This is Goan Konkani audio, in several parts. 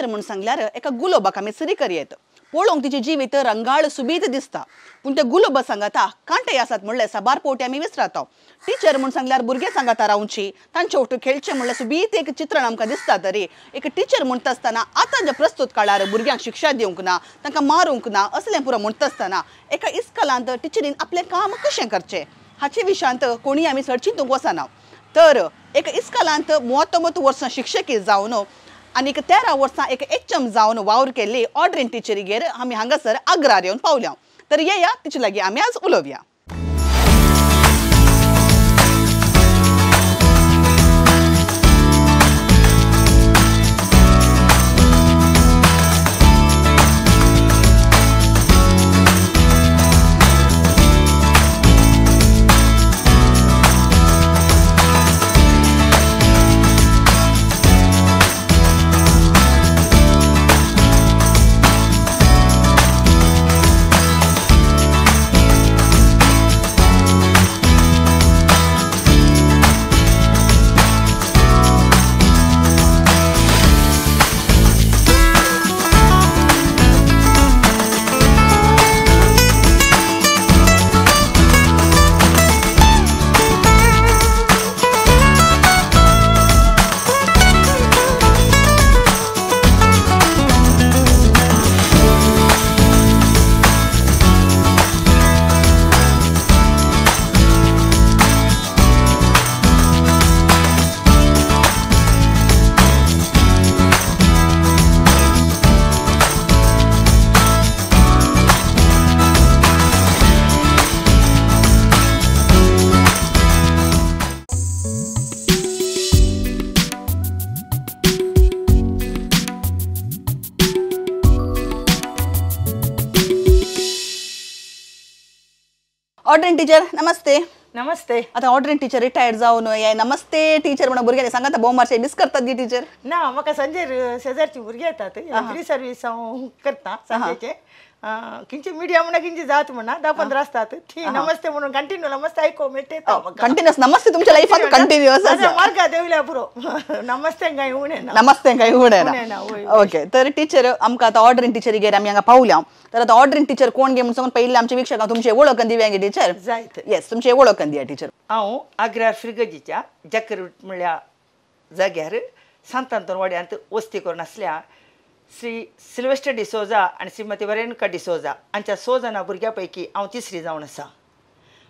टीचर म्हूण सांगल्यार एका गुलोबाक आमी सरी करयेत पळोवंक तिचें जिवीत रंगाळ सुबीत दिसता पूण ते गुलोबा सांगाता कांटे आसात म्हणलें साबार पोवटी आमी विसरता। टीचर म्हूण सांगल्यार भुरगे सांगाता रावची तांचे ओटू खेळचें म्हणल्यार सुबीत एक चित्रण आमकां दिसता तरी एक टीचर म्हणटा आसतना आतां जे प्रस्तुत काळार भुरग्यांक शिक्षा दिवंक ना तांकां मारूंक ना असलें पुरो म्हणटा आसतना एका इस्कलांत टिचरीन आपलें काम कशें करचें हाचे विशयांत कोणी आमी चड चिंतूंक वचना। तर एका इस्कलांत 30 वर्सां शिक्षकी जावन आनीक 13 वर्सां एक एच.एम. जावन वावर केल्ली ऑड्रीन टिचरीगेर आमी हांगासर आग्रार येवन पावल्या। तर येया तिचे लागीं आमी आज उलोवया। ऑड्रीन टीचर नमस्ते। नमस्ते। आता ऑड्रीन टीचर रिटायर्ड जावन हे नमस्ते टीचर म्हणून भुरग्यांनी सांगता भोव मातशें मिस करतात गी टीचर? ना, म्हाका सांजेर शेजारची भुरगीं येतात, फ्री सर्वीस हांव करता सांजेचे। किंचे मिडिया म्हणा किंचे जात म्हणा 10-15 आसतात ती नमस्ते म्हणून कंटिन्यू नमस्ते आयको मेळटा। कंटिन्युअस नमस्ते तुमच्या लायफात कंटिन्युअस आसा। मार्गा देवल्या पुरो नमस्ते काय उणें ना, नमस्ते काय उणें ना। ओके, तर टीचर आमकां आतां ऑड्रीन टिचरीगेर आमी हांगा पावल्या। तर आतां ऑड्रीन टीचर कोण गे म्हूण सांगून पयलीं आमच्या वीक्षकांक तुमची वळख दिवया गे टीचर? जायत। येस, तुमची वळख दिया टीचर। हांव आग्रार फिरगजीच्या जाकर म्हणल्या जाग्यार सांतांतोन वाड्यांत वस्ती करून आसल्या श्री सिल्वेस्टर डिसोजा आनी श्रीमती वरेणुका डिसोजा हांच्या 6 जाणां भुरग्यां पैकी हांव तिसरी जावन आसा।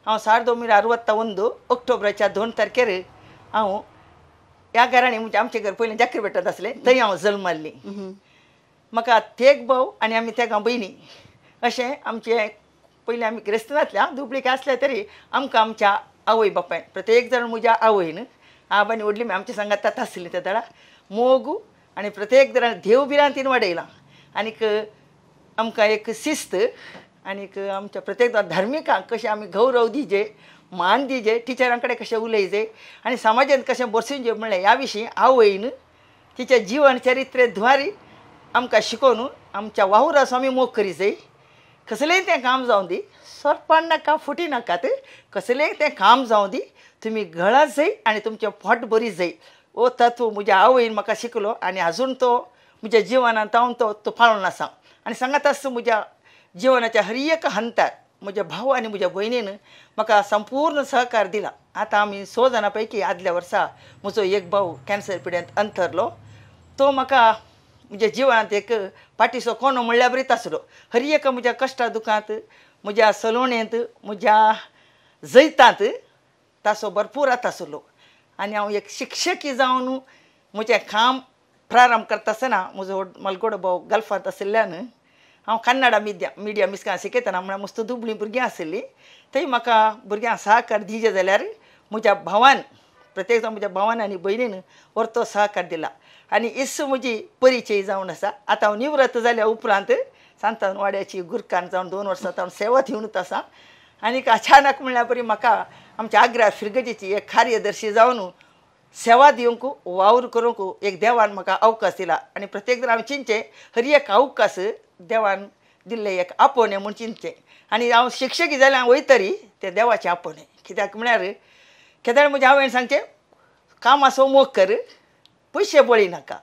हांव 1961 ऑक्टोबराच्या 2 तारखेर हांव ह्या घरांनी म्हणजे आमचें घर पयलीं जाकर बेटांत आसलें थंय हांव जल्मल्ली। म्हाका तेग भाव आनी आमी तेगां भयणी अशें आमचें पयलीं आमी क्रिस्तांव नासल्या दुबळी आसले तरी आमकां आमच्या आवय बापायन प्रत्येक जाण म्हज्या आवयन आब आनी व्हडली आमच्या सांगात आसली त्या दळा मोग आनी प्रत्येक जाण देव भिरांतीन वाडयला आनीक आमकां एक शिस्त आनीक आमच्या प्रत्येक धार्मिकांक कशें आमी गौरव दिजे मान दिजे टिचरां कडेन कशें उलयजे आनी समाजांत कशें बसून म्हणलें ह्या विशीं आवयन तिच्या जीवन चरित्रे द्वारे आमकां शिकोवन आमच्या वावराचो आमी मोग करी जाय। कसलेंय तें काम जावं दी, सोरपान नाका फुटी नाकात, कसलेंय तें काम जावं दी, तुमी गळा जाय आनी तुमचें पोट बरी जाय हो तत्व म्हज्या आवयन म्हाका शिकलो आनी आजून तो म्हज्या जिवनांत हांव तो पाळून आसा। आनी सांगत आसता म्हज्या जिवनाच्या हर एक हंतार म्हज्या भाव आनी म्हज्या भयणीन म्हाका संपूर्ण सहकार दिला। आतां आमी 6 जाणां पैकी आदल्या वर्सा म्हजो एक भाव कॅन्सर पिड्यांत अंतरलो, तो म्हाका म्हज्या जिवनांत एक पाटीचो कोणो म्हणल्यार बरीच आसलो। हर एक म्हज्या कश्टा दुखांत म्हज्या सलोणेंत म्हज्या जैतांत ताचो भरपूर हात आसलो। आनी हांव एक शिक्षकी जावन म्हजें काम प्रारंभ करता आसतना म्हजो मलगोडो भाव गल्फांत आशिल्ल्यान हांव कन्नडा मिडियम इस्कान शिकयतना म्हळ्यार मस्त दुबळीं भुरगीं आशिल्लीं थंय म्हाका भुरग्यांक सहकार दिजे जाल्यार म्हज्या भावान प्रत्येक जाण म्हज्या भावान आनी भयणीन व्हरतो सहकार दिला आनी इस म्हजी परिचय जावन आसा। आतां हांव निवृत्त जाल्या उपरांत सांतान वाड्याची गुरकान जावन 2 वर्सां हांव सेवा दिवनूच आसा। आनीक अचानक म्हणल्यार बरी म्हाका आमच्या आग्रा फिरगजीची एक कार्यदर्शी जावन सेवा दिवंक वावर करूंक एक देवान म्हाका अवकाश दिला आनी प्रत्येक जाण हांवें चिंतचें हर एक अवकाश देवान दिल्लें एक आपोवणें म्हूण चिंतचें। आनी हांव शिक्षकी जाल्यार हांव वयतरी तें देवाचें आपोवणें, कित्याक म्हळ्यार केदळ म्हज्या आवयन सांगचें कामाचो मोग कर, पयशे बळी नाका।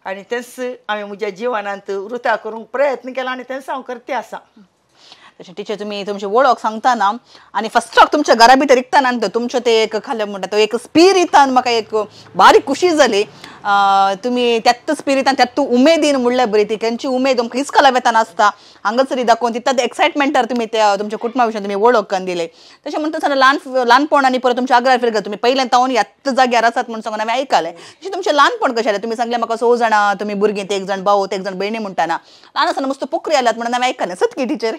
आनी तेंच हांवें म्हज्या जिवनांत वृता करूंक प्रयत्न केला आनी तेंच हांव करते आसा. तशें टिचर तुमी तुमची वळख सांगतना आनी फस्टाक तुमच्या घरा भितर रिगतना तुमचें तें एक खालें म्हणटा तो एक स्पिरितान म्हाका एक बारीक खुशी जाली. तुमी त्याच स्पिरितान त्याच उमेदीन म्हणल्यार बरी ती खंयची उमेद तुमकां इस्कॉला वेताना आसता हांगासर दाखोवन तितल्या एक्सायटमेंटार तुमी त्या तुमच्या कुटुंबा विशयान तुमी वळख करून दिले. तशें म्हणटा आसतना ल्हानपण आनी परत तुमच्या आग्रा फिरगा तुमी पयल्यान तावन ह्याच जाग्यार आसात म्हूण सांगून हांवें आयकलें. तशें तुमचें ल्हानपण कशें जालें? तुमी सांगलें म्हाका 6 जाणां तुमी भुरगीं, एक जाण भाव एक जाण भयणी म्हणटाना ल्हान आसतना मस्त पोखरी आल्यात म्हणून हांवें आयकलें. सत की टिचर?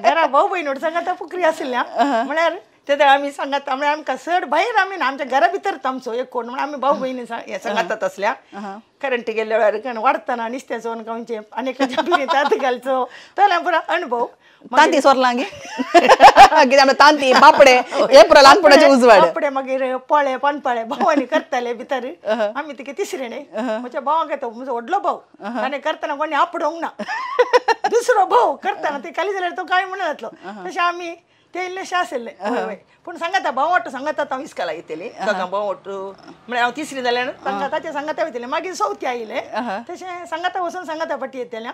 घरा भाव भयण सांगाता पोखरी आशिल्ल्या म्हळ्यार ते आमी सांगाता म्हळ्यार आमकां चड भायर आमी ना, आमच्या घरा भितर आमचो एक कोण म्हण आमी भाव भयणी हें सांगातात आसल्या. करंट गेल्ल्या वेळार वाडटना नुस्तें चोवन खावचें आनी एकाच्या घालचो तोल्या पुरो अणभव. तांती सोरलां गे कितें तांती बापडे हे पुरो ल्हानपणाचे उजवाड. बापडे मागीर पोळे पानपाळे भावांनी करताले भितर. आमी तिके तिसरे न्ही म्हज्या भावांक येता म्हजो व्हडलो भाव ताणें करतना कोणी आपडोवंक ना, दुसरो भाव करतना ते खाली जाल्यार तो कांय म्हणना जातलो. तशें आमी ते इल्लेशें आशिल्लें. पूण सांगाता भाव वाटो सांगाता हांव इस्कॉलाक येतली दोगां भाव वाटो म्हळ्यार हांव तिसरी जाल्यार ताचे सांगाता वयतलें. मागीर चवथी आयलें तशें सांगाता वचून सांगाता फाटी येतलें.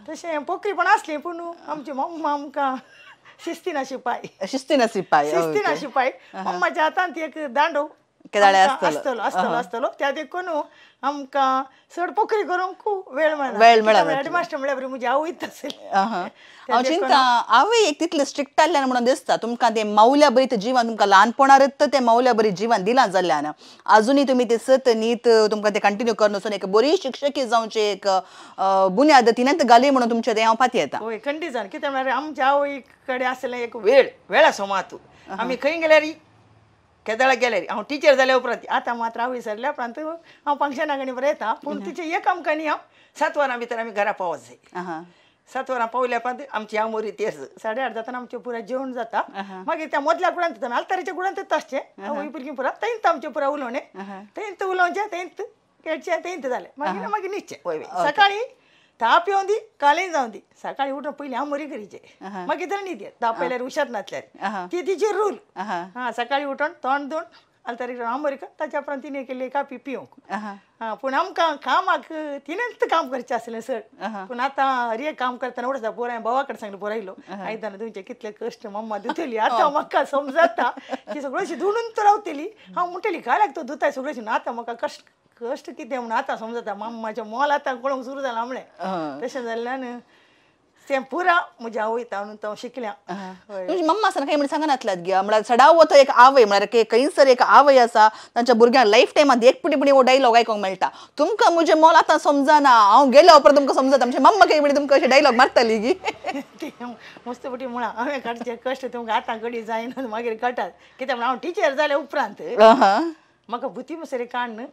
तशें पोखरी पण आसली पूण आमची मम्मा आमकां शिस्तीन शिपाय शिस्तीन शिपाय शिस्तीन शिपाय मम्माच्या हातांत एक दांडो आसतलो आसतलो आसतलो त्या देखून आमकां चड पोखरी करूंक वेळ मेळना. हेडमास्टर म्हळ्यार म्हजी आवयच आसली. हांव चिंता आवय एक तितले स्ट्रिक्ट आसल्यान म्हणून दिसता तुमकां तें मावल्या बरी तें जिवन तुमकां ल्हानपणारच तें मावल्या बरी जिवन दिलां जाल्ल्यान अजुनूय तुमी तें सत नीत तुमकां तें कंटिन्यू करून वचून एक बरी शिक्षकी जावची एक बुन्याद तिणेंच घाली म्हणून तुमचें तें हांव पातयेता. हय खंडीत जाण कितें म्हळ्यार आमच्या आवय कडेन आसलें एक वेळ वेळाचो म्हत्व. आमी खंय गेल्यार केदळा गेल्यार हांव टिचर जाल्या उपरांत आतां मात्र आवय सरल्या उपरांत हांव फंक्शनाक आनी बरें येता पूण तिचें एक आमकां न्ही हांव 7 वरां भितर आमी घरा पावत जाय. 7 वरां पावल्या उपरांत आमची आमोरी तेच 8:30 जातना आमचें पुरा जेवण जाता. मागीर त्या मदल्या गुणांत आमी आलतारीच्या गुणांतच आसचें आवय भुरगीं पुरा थंयच आमचें पुरा उलोवणें थंयच उलोवचें थंयच खेळचें थंयच जालें मागीर मागीर न्हिदचें. वय वय सकाळीं ताप येवन दी कालें जावन दी सकाळीं उठून पयलीं आमोरी करीचें मागीर तर न्हीद येत ताप आयल्यार हुशार नासल्यार ती तिची रूल. हां सकाळीं उठून तोंड धुवन आलतारीक आमोरी कर ताच्या उपरांत तिणें केल्ली कापी पिवंक. हां पूण आमकां कामाक तिणेंच काम करचें आसलें चड. पूण आतां रे काम करतना उडटा पोर भावा कडेन सांगलें पोर आयलो आयदनां तुमचे कितले कश्ट मम्मा धुतली आतां म्हाका समजता ती सगळ्योशी धुवून तर रावतली. हांव म्हणटली काय लागता धुताय सगळ्योशी आतां म्हाका कश्ट कश्ट कितें म्हणून आतां समजता मम्माचें मोल आतां कळोंक सुरू जालां म्हणलें. तशें जाल्ल्यान तें पुरा म्हज्या आवय ताणून हांव शिकल्या. तुमची मम्मा आसतना कांय म्हणून सांगनातल्यात गे म्हळ्यार सदांच तो एक आवय म्हळ्यार खंयसर एक आवय आसा तांच्या भुरग्यांक लायफ टायमांत एक पुटी पुणी हो डायलॉग आयकोंक मेळटा तुमकां म्हजें मोल आतां समजना हांव गेल्या उपरांत तुमकां समजता. आमची मम्मा कांय म्हणी तुमकां अशें डायलॉग मारताली गी मस्त पुटी म्हळां हांवें काडचे कश्ट तुमकां आतां कडी जायना मागीर कळटात कित्याक म्हण हांव टिचर जाल्या उपरांत म्हाका भुती मुसरी काडून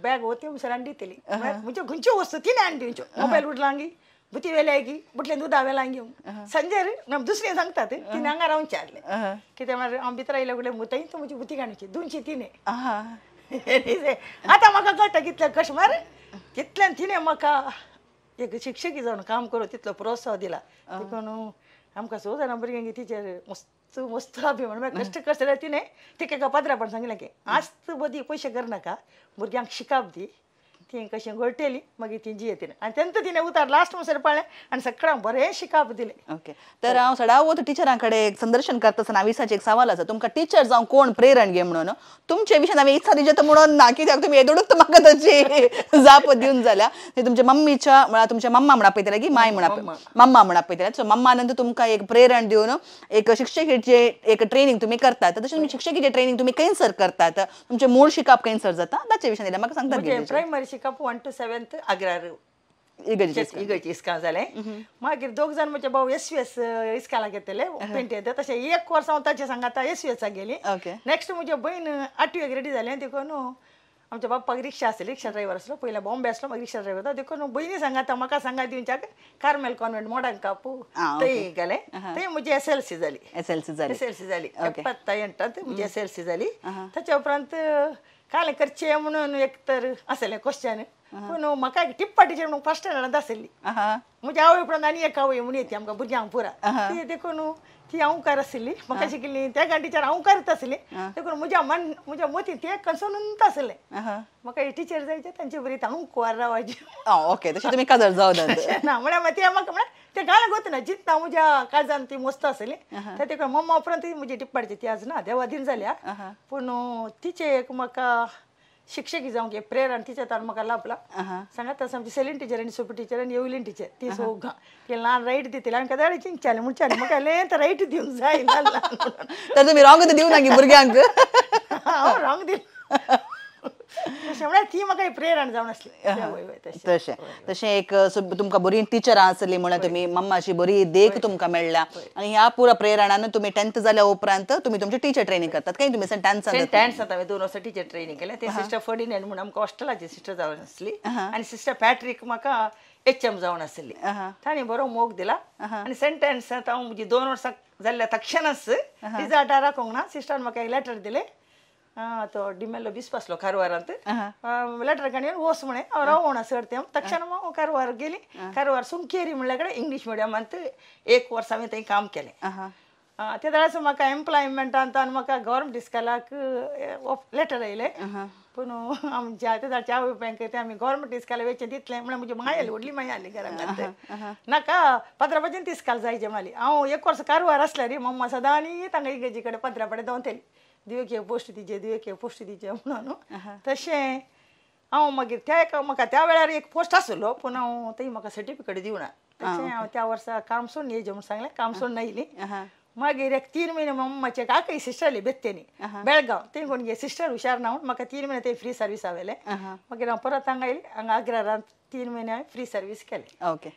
बॅग वती मुसर हाडून दितली म्हज्यो खंयच्यो वस्तू तिणें हाडून दिवच्यो मोबायल उडलांगी भुती वेल्याय की बुटलें दुदा वेलां घेवन संजय दुसरें सांगतात तिणें हांगा रावचें आसलें कितें म्हळ्यार हांव भितर आयल्या फुडें मुतय तो म्हजी भुती काडची दोनशी तिणें. आतां म्हाका कळटा कितलें कश्ट मार तितल्यान तिणें म्हाका एक शिक्षकी जावन काम करूं तितलो प्रोत्साह दिला देखून आमकां 6 जाणां भुरग्यांक टिचर मस्त मस्त अभिमान म्हळ्यार कश्ट कश्ट जाल्यार तिणें तिका एका पाद्रापण सांगलें की आस्त बदी पयशे करनाका भुरग्यांक शिकाप दी ती कशें घोळटेली मागीर ती जियेतली आनी तेंच तिणें उतार लास्ट म्हणसर पळ्ळें आनी सगळ्यांक बरें शिकाप दिलें. ओके तर हांव सदांच टिचरां कडेन एक संदर्शन करता आसतना विसाचें एक सवाल आसा तुमकां टिचर जावं कोण प्रेरण घे म्हणून तुमचे विशयान हांवें इत्सा दिजे म्हणून ना कित्याक तुमी येदोडूच म्हाका ताची जाप दिवन जाल्या तुमच्या मम्मीच्या म्हळ्यार तुमच्या मम्मा म्हणा पळयतले की माय म्हणा मम्मा म्हणा पळयतले. सो मम्मा नंतर तुमकां एक प्रेरण दिवन एक शिक्षकीचें एक ट्रेनींग तुमी करतात तशें तुमी शिक्षकीचें ट्रेनींग तुमी खंयसर करतात तुमचें मूळ शिकप खंयसर जाता ताचे विशयान म्हाका सांगतात. प्रायमरी शिकप 1 to 7 आग्रार इगर्जी इस्काल जालें. मागीर दोग जाण म्हजे भाव एस.वी.एस इस्कालाक येतले पेंटे तशें एक वर्स हांव ताचे सांगाता एस.वी.एसाक गेली. नेक्स्ट म्हजे भयण 8वीक रेडी जालें देखून आमच्या बाप्पाक रिक्षा आसली रिक्षा ड्रायवर आसलो पयलीं बॉम्बे आसलो मागीर रिक्षा ड्रायवर देखून भयणी सांगाता म्हाका सांगा दिवच्याक कार्मेल कॉन्वेंट मोडांक कापू थंय गेलें थंय म्हजी एस.एल.सी जाली. एस.एल.सी जाली एस.एल.सी जाली 78 म्हजी एस.एल.सी जाली. ताच्या उपरांत कालें करचें म्हणून एक तर आसलें क्वेश्चन पूण म्हाका एक टिप्पा टिचर म्हणून फर्स्ट स्टँडर्डांत आसली. म्हज्या आवय उपरांत आनी एक आवय म्हूण येती आमकां भुरग्यांक पुरा ती, देखून ती हांवकार आसली म्हाका शिकिल्ली. त्या टिचर हांवकारच आसली, देखून म्हज्या मन म्हज्या मतीन ते कन्सर्नूच आसलें. म्हाका हे टिचर जायचे तांचे बरी हांव कुवार रावाची. ओके, तशें तुमी काजार जावं ना म्हळ्यार ते म्हाका म्हळ्यार ते गाणें गोतना जितना म्हज्या काळजान ती मस्त आसली. ते मम्मा उपरांत ती म्हजी टिप्पाडची ती आज ना देवाधीन जाल्या, पूण तिचे एक म्हाका शिक्षकी जावंक एक प्रेरणा तिच्या तान म्हाका लाभला. सांगात आसा आमची सेलीन टिचर आनी सोपी टिचर आनी एवलीन टिचर ती सोगां ती ल्हान रायट दितली आनी कदाळ चिंचाले म्हणचाले म्हाका लें तर रायट दिवंक जाय ल्हान ल्हान. तर तुमी रॉंग दिवं नागी भुरग्यांक? हांव रॉंग दिल तशें म्हळ्यार ती म्हाका एक प्रेरणा जावन आसली. तशें तशें एक तुमकां बरी टिचरां आसली म्हणल्यार तुमी मम्माची बरी देख तुमकां मेळ्ळ्या आनी ह्या पुरा प्रेरणान तुमी 10th जाल्या उपरांत तुमी तुमची टिचर ट्रेनिंग करतात. खंय तुमी सेंट एन्सान? हांवें 2 वर्सां टिचर ट्रेनिंग केलें. ते सिस्टर फर्डिनेंड म्हूण आमकां हॉस्टेलाची सिस्टर जावन आसली आनी सिस्टर पॅट्रीक म्हाका HM जावन आसली. तांणी बरो मोग दिला आनी सेंट एन्सांत हांव म्हजी 2 वर्सां जाल्ल्या तक्षणच रिजल्टार राखूंक ना सिस्टरान म्हाका एक लेटर दिलें. तो डिमेल्लो बिस्प आसलो कारवारांत, लेटर काणी वोस म्हळें हांव रावोना सर तें. तक्षण हांव कारवार गेली. कारवार सुंकेरी म्हणल्या कडेन इंग्लीश मिडियमांत 1 वर्स हांवें थंय काम केलें. ते वेळार म्हाका एम्प्लॉयमेंटांत आनी म्हाका गव्हर्मेंट इस्कॉलाक लेटर आयलें. पूण आमच्या ते जाच्या आवय बँक ते आमी गव्हर्मेंट इस्कॉला वयचें तितलें म्हळ्यार म्हजी माय आसली, व्हडली माय आसली घरांत. नाका पात्रापाचें इस्कॉल जायचें म्हणली. हांव 1 वर्स कारवार आसल्यार मम्मा सदां आनी तांकां इगर्जी कडेन पात्रापाडे धांवतली, दिवेक एक पोस्ट दिचे दिवेक एक पोस्ट दिचे म्हणून. तशें हांव मागीर त्या एका म्हाका त्या वेळार एक पोस्ट आसलो, पूण हांव थंय म्हाका सर्टिफिकेट दिवना. तशें हांव त्या वर्सा काम सोडून येयचें म्हूण सांगलें, काम सोडून आयली. मागीर एक 3 म्हयने मम्माचे काकय सिस्टर आसली बेत्तेनी बेळगांव, थंय कोण गे सिस्टर हुशार ना म्हूण म्हाका 3 म्हयने थंय फ्री सर्वीस हांवेलें. मागीर हांव परत हांगा आयली, हांगा आग्रारांत 3 म्हयने हांवें फ्री सर्वीस केलें. ओके,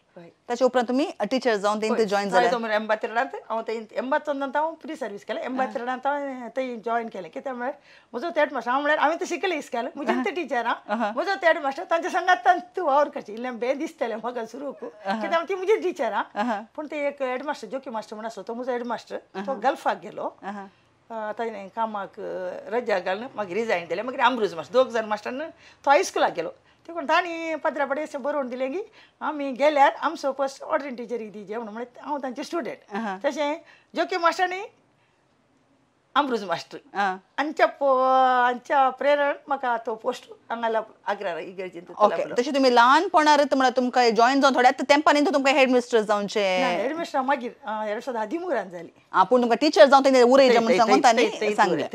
ताचे उपरांत तुमी टिचर जावन थंय जॉयन जाले? 82 हांव थंय 81 हांव फ्री सर्वीस केलें. 82 हांवें थंय जॉयन केलें. कित्याक म्हळ्यार म्हजो हेड मास्टर, हांव म्हळ्यार हांवें तर शिकलें इस्कॉल, म्हजें ते टिचर आं, म्हजो हेड मास्टर तांच्या संगात तूं वावर करची इल्लें बें दिसतलें म्हाका सुरूक, कित्याक ती म्हजी टिचर आं. पूण ते एक हेड मास्टर जोकी मास्टर म्हूण आसलो, तो म्हजो हेड मास्टर, तो गल्फाक गेलो ताणें कामाक रजा घालून मागीर रिजायन दिलें. मागीर आमब्रूज मास्टर 2 जाण मास्टरान तो हायस्कुलाक गेलो. देखून तांणी पात्रा पडे अशें बरोवन दिलें की आमी गेल्यार आमचो फर्स्ट ऑर्डरीन टिचरीक दिवचें म्हणून, म्हळ्यार हांव तांचे स्टुडंट. तशें जोकी मास्टर आनी आमब्रूज मास्टर हांच्या हांच्या प्रेरण म्हाका तो पोस्ट हांगा आग्रा इगर्जेंत. ओके, तशें तुमी ल्हानपणार म्हळ्यार तुमकां जॉयन जावन थोड्या तेंपानी तुमकां हेड मिस्ट्रस जावचें? हेड मिस्टर मागीर 2013 जाली. आं, पूण तुमकां टिचर जावन तें उरयचें म्हूण सांगून तांणी सांगलें.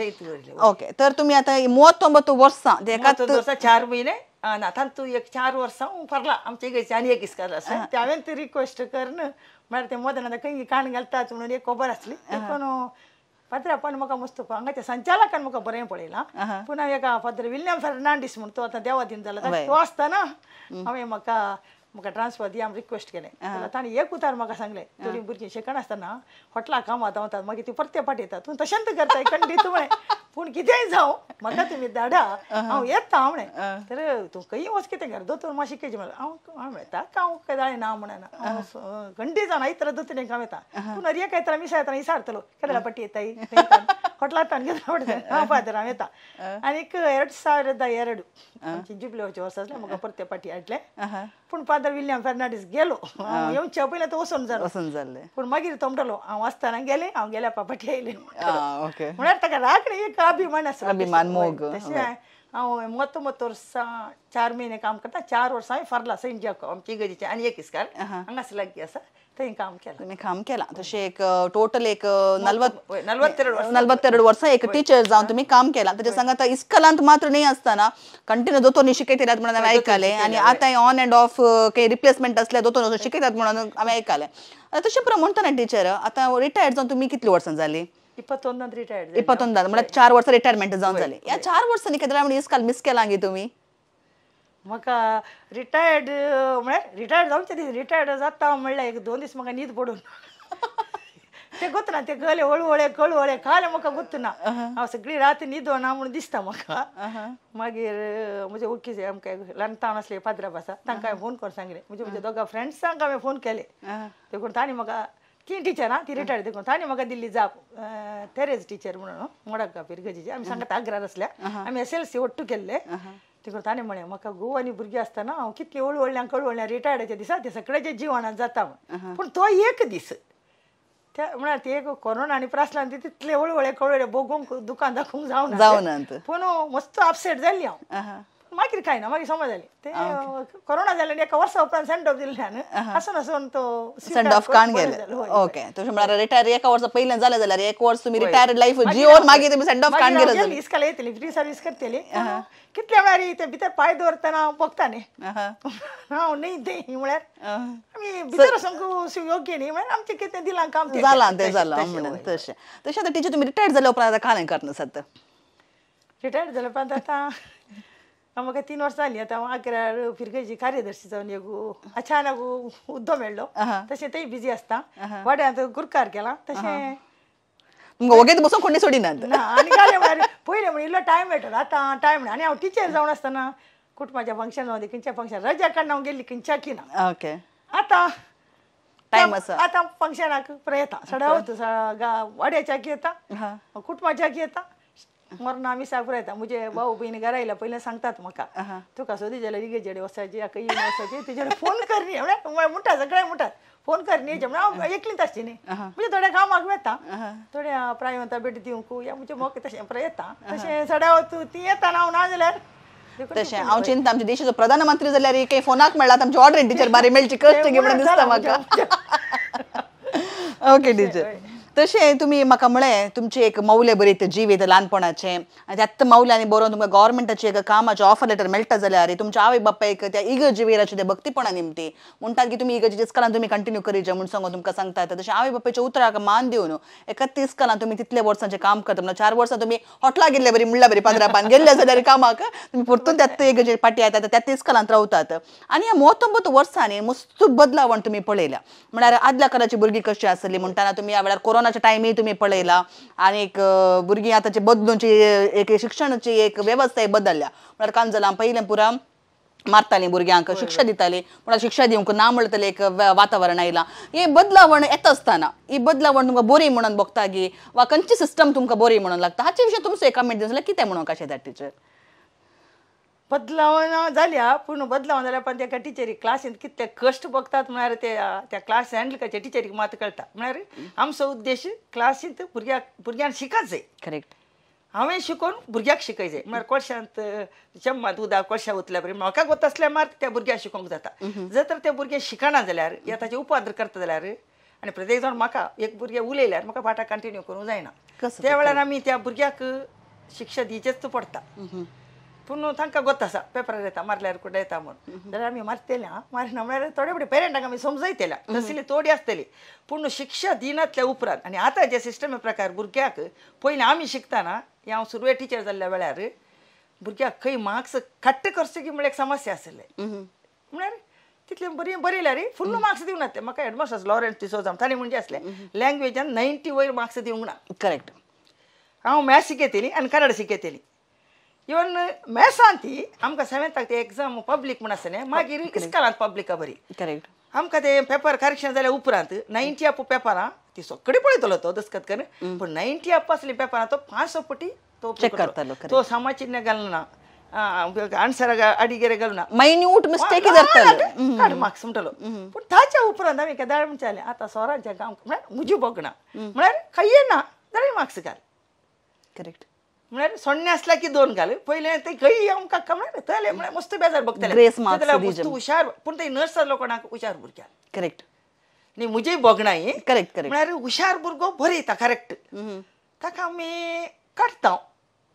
ओके, तर तुमी आतां 39 वर्सां एकाच वर्सा 4 म्हयने ना तातूंत एक 4 वर्सां फरला आमच्या इगर्जेचें आनी एक इस्कॉल आसा. ते हांवें ती रिक्वेस्ट करून म्हळ्यार ते मदन आतां खंय काण घालतात म्हणून एक खबर आसली. देखून पात्रापान म्हाका मस्त हांगाच्या संचालकान म्हाका बरें पळयलां. पूण हांवें एका फादर विल्यम फेर्नांडीस म्हूण तो आतां देवाधीन जाला, तो आसतना हांवें म्हाका म्हाका ट्रान्सफर दी आमी रिक्वेस्ट केलें. जाल्यार ताणें एक उतार म्हाका सांगलें, थोडीं भुरगीं शिकनासतना हॉटला कामां धांवतात मागीर ती परते पाटयतात, तूं तशेंच करताय खंडीत म्हळें. पूण कितेंय जावं म्हाका तुमी धाडा, हांव येता म्हळें. तर तूं खंय वच कितें कर दोतोर मातशें शिकयचें म्हणलें. हांव हांव म्हणलें ताका हांव कांय ना म्हणना, हांव खंडीत जावन आयतरा दोतोर हांव येता, पूण अरे एक आयतरा मिसां येतना इसारतलो केदळा पट्टी येताय हॉटलांत केदळा पट्टी हांव फादर हांव येता. आनीक 2002 आमची जुबलेवचे वर्स आसलें, म्हाका परते पाटी हाडलें. पूण फादर विल्यम फेर्नांडीस गेलो, हांव येवच्या पयलीं तो वचून जालो, वचून जाल्लें. पूण मागीर तो म्हणटलो हांव आसतना गेलें, हांव गेल्या पाटी आयलें. म्हळ्यार ताका राखणी एक अभिमान आसलो, अभिमान मोग. तशें हांव 39 वर्सां 4 म्हयने काम करता, 4 वर्सां हांवें फरला सेंट जाकोब आमच्या इगर्जेचें आनी एक इस्कॉल हांगासर लागीं आसा थंय काम केलां. तुमी काम केलां. तशें एक टोटल एक 42 वर्सां एक टिचर जावन तुमी काम केलां. ताच्या सांगात इस्कॉलांत मात्र न्हय आसतना कंटिन्यू दोतोरनी शिकयतात म्हणून हांवें आयकलें, आनी आतां ऑन एंड ऑफ काही रिप्लेसमेंट आसल्यार दोतोर शिकयतात म्हणून हांवें आयकलें. तशें प्रमाण म्हणटा टिचर, आतां रिटायर्ड जावन तुमी कितलीं वर्सां जालीं? 21 रिटायर्ड. 21 म्हळ्यार 4 वर्सां रिटायरमेंट जावन जालीं. ह्या 4 वर्सांनी केदळा म्हणून इस्कॉल मिस केलां गे तुमी? म्हाका रिटायर्ड म्हळ्यार रिटायर्ड जावचे दीस रिटायर्ड जाता म्हणल्यार 1-2 दीस म्हाका न्हीद पडून ते गोतना ते गले हळू कळवळे खाले म्हाका गोतना, हांव सगळी रात न्हिदोना म्हणून दिसता म्हाका. मागीर म्हजे वळखीचे आमकां ल्हान तावन आसले पाद्राब आसा तांकां हांवें फोन करून सांगलें, म्हणजे म्हज्या दोगां फ्रेंड्सांक हांवें फोन केले. देखून तांणी म्हाका ती टिचर आं ती रिटायर्ड, देखून तांणी म्हाका दिल्ली जाप तेरेज टिचर म्हणून मोडाका पिरगजीची, आमी सांगता आग्रार आसल्या, आमी SLC ಒಟ್ಟು केल्ले. तिकडं ताणें म्हळें म्हाका घोव आनी भुरगीं आसतना हांव कितली वळवळ्ळ्यां कळवळ्ळ्यां रिटायर्डाच्या दिसा ते सगळ्याच्या जिवनात जाता पूण तो एक दीस त्या म्हळ्यार ते एक कोरोना आनी प्रासलान ती तितले वळवळे कळवळे बगोवंक दुकान दाखोवंक जावना पूण मस्त अपसेट जाल्ली हांव. मागीर कांय ना, मागीर समज जाली ते कोरोना जालें आनी एका वर्सा उपरांत सेंड ऑफ दिल्ल्यान आसून आसून तो सेंड ऑफ काण गेले. ओके, तशें म्हळ्यार रिटायर एका वर्सा पयलें जालें जाल्यार एक वर्स तुमी रिटायर्ड लायफ जिवन मागीर तुमी सेंड ऑफ काण गेले. इस्काला येतली फ्री सर्वीस करतली कितले म्हळ्यार ते भितर पांय दवरतना हांव बगता न्ही हांव न्ही तें म्हळ्यार आमी भितर वचूंक योग्य न्ही म्हळ्यार आमचें कितें दिलां काम जालां तें जालां म्हणून. तशें तशें आतां टिचर तुमी रिटायर्ड जाल्या उपरांत आतां कांय करना सद्दां? रिटायर्ड जाल्या उपरांत आतां म्हाका 3 वर्सां जालीं आतां हांव आग्रार फिरगेची कार्यदर्शी जावन एक अचानक हुद्दो मेळ्ळो तशें तेय बिजी आसता. वाड्यांत गुरकार केला तशें तुमकां वगेत बसून कोणी सोडिनात ना. आनी जालें म्हळ्यार पयलें म्हण इल्लो टायम मेळटलो आतां टायम ना. आनी हांव टिचर जावन आसतना कुटुंबाच्या फंक्शन जावं खंयच्या फंक्शन रजा काडून हांव गेल्ली खंयच्याकी ना. ओके, आतां टायम आसा आतां फंक्शनाक येता सडावत वाड्याच्याकी येता कुटुंबाच्याकी येता मरना आमी साकूर येता. म्हजे भाऊ भयणी घरा आयल्या पयलें सांगतात म्हाका तुका सोदी जाल्यार इगेजेडे वचपाची खंय वचपाची तुजे फोन कर न्ही म्हळ्यार म्हणटा सगळे म्हणटात फोन कर न्ही म्हणल्यार हांव एकलीच आसची न्ही म्हणजे थोड्या कामाक वता थोड्या प्रायवंता भेट दिवंक या म्हणजे मोके तशें येता तशें सडावत ती येता हांव ना जाल्यार तशें हांव चिंता आमच्या देशाचो प्रधानमंत्री जाल्यार काही फोनाक मेळ्ळा आमची ऑर्डर टिचर बारी मेळची कश्ट घे म्हणून दिसता म्हाका. ओके टिचर, तशें तुमी म्हाका म्हळें तुमचें एक मौल्य बरीत जिवीत ल्हानपणाचें आनी त्याच मौल्यांनी बरोवन तुमकां गव्हर्मेंटाचें एक कामाचें ऑफर लेटर मेळटा जाल्यार तुमच्या आवय बापायक त्या इगर्जी वेराचे ते भक्तीपणा निमती म्हणटात की तुमी इगर्जेच्या इस्कलान तुमी कंटिन्यू करीजे म्हूण सांगून तुमकां सांगतात. तशें आवय बापायच्या उतराक मान दिवन 31 इस्कलान तुमी तितले वर्सांचें काम करता म्हणल्यार 4 वर्सां तुमी हॉटला गेल्ले बरी म्हणल्यार बरी पाद्रापान गेल्ले जाल्यार कामाक तुमी परतून त्याच इगर्जे पाटी येतात त्याच इस्कलांत रावतात. आनी ह्या 19 वर्सांनी मस्त बदलावण तुमी पळयल्या म्हळ्यार आदल्या काळाची भुरगीं कशी आसली म्हणटाना तुमी ह्या वेळार कोरोनाच्या टायमी तुमी पळयला आनी एक भुरगीं आतांचे बदलूनची एक शिक्षणाची एक वेवस्था बदलल्या म्हळ्यार कांय जालां पयलें पुरा मारतालीं भुरग्यांक शिक्षा दिताली म्हळ्यार शिक्षा दिवंक ना म्हणटलें एक वातावरण आयलां. हे बदलावण येता आसतना ही बदलावण तुमकां बरी म्हणून भोगता गी वा खंयची सिस्टम तुमकां बरी म्हणून लागता हाचे विशीं तुमचो एक कमेंट दिवन जाल्यार कितें म्हणूंक अशें येता टिचर? बदलावण जाल्या पूण बदलावण जाल्या पण त्या टिचरी क्लासींत कितले कश्ट भोगतात म्हळ्यार त्या क्लास हँडल करच्या टिचरीक मात कळटा. म्हळ्यार आमचो उद्देश क्लासींत भुरग्यान शिकत जाय. करेक्ट, हांवें शिकोवन भुरग्याक शिकय जाय. म्हळ्यार कोळशांत चम्मात उदक कोळशा उतल्या बरी म्हाका गोत आसल्यार मार्क त्या भुरग्याक शिकोवंक जाता. जर तर ते भुरगे शिकना जाल्यार या ताचे उपद्र करता जाल्यार आनी प्रत्येक जाण म्हाका एक भुरगें उलयल्यार म्हाका पाठाक कंटिन्यू करूंक जायना त्या वेळार आमी त्या भुरग्याक शिक्षा दिवचेच पडटा. पूण तांकां गोत आसा पेपरार येता मारल्यार कुठे येता म्हूण जाल्यार आमी मारतले आं मारिना म्हळ्यार थोडे फुडें पेरंटांक आमी समजयतले तसली थोडी आसतली पूण शिक्षा दिनातल्या उपरांत आनी आतां जे सिस्टम प्रकार भुरग्याक पयलीं आमी शिकतना हांव सुरवे टिचर जाल्ल्या वेळार भुरग्याक खंय मार्क्स कट्ट करचे की म्हळ्यार एक समस्या आसले म्हळ्यार तितले बरी बरयल्यार फुल्ल मार्क्स दिवंक ना. म्हाका हेडमास्टर लॉरेन्स डिसोजा ताणें म्हणजे आसलें लँग्वेजान 90 वयर मार्क्स दिवंक ना. करेक्ट, हांव मॅथ्स शिकयतली आनी कन्नड शिकयतली इवन मॅथ्सान ती आमकां सेवेंताक ते एग्जाम पब्लीक म्हूण आसता न्ही मागीर इस्कलांत पब्लिका बरी. करेक्ट, आमकां ते पेपर करेक्शन जाल्या उपरांत 90 अप पेपरां ती सगळी पळयतलो तो दस्खत करून पूण 90 अप आसली पेपरां तो 5 पटी तो चेक करतालो तो समाचिन्ह घालना आन्सर अडिगेरे घालना मायन्यूट मिस्टेक काड मार्क्स म्हणटलो. पूण ताच्या उपरांत आमी केदाळ म्हणटाले आतां सोरांचें काम म्हळ्यार म्हजी भोगना म्हळ्यार खंय ना जाल्यार मार्क्स घाल. करेक्ट, म्हळ्यार सोण्णे आसल्या की 2 घाल पयलें ते खंय आमकां म्हळ्यार तले म्हळ्यार मस्त बेजार बगतले मस्त हुशार पूण ते नर्स जालो कोणाक हुशार भुरग्याक. करेक्ट न्ही म्हजीय भोगणां ही. करेक्ट करेक्ट, म्हळ्यार हुशार भुरगो बरयता करेक्ट ताका आमी काडटा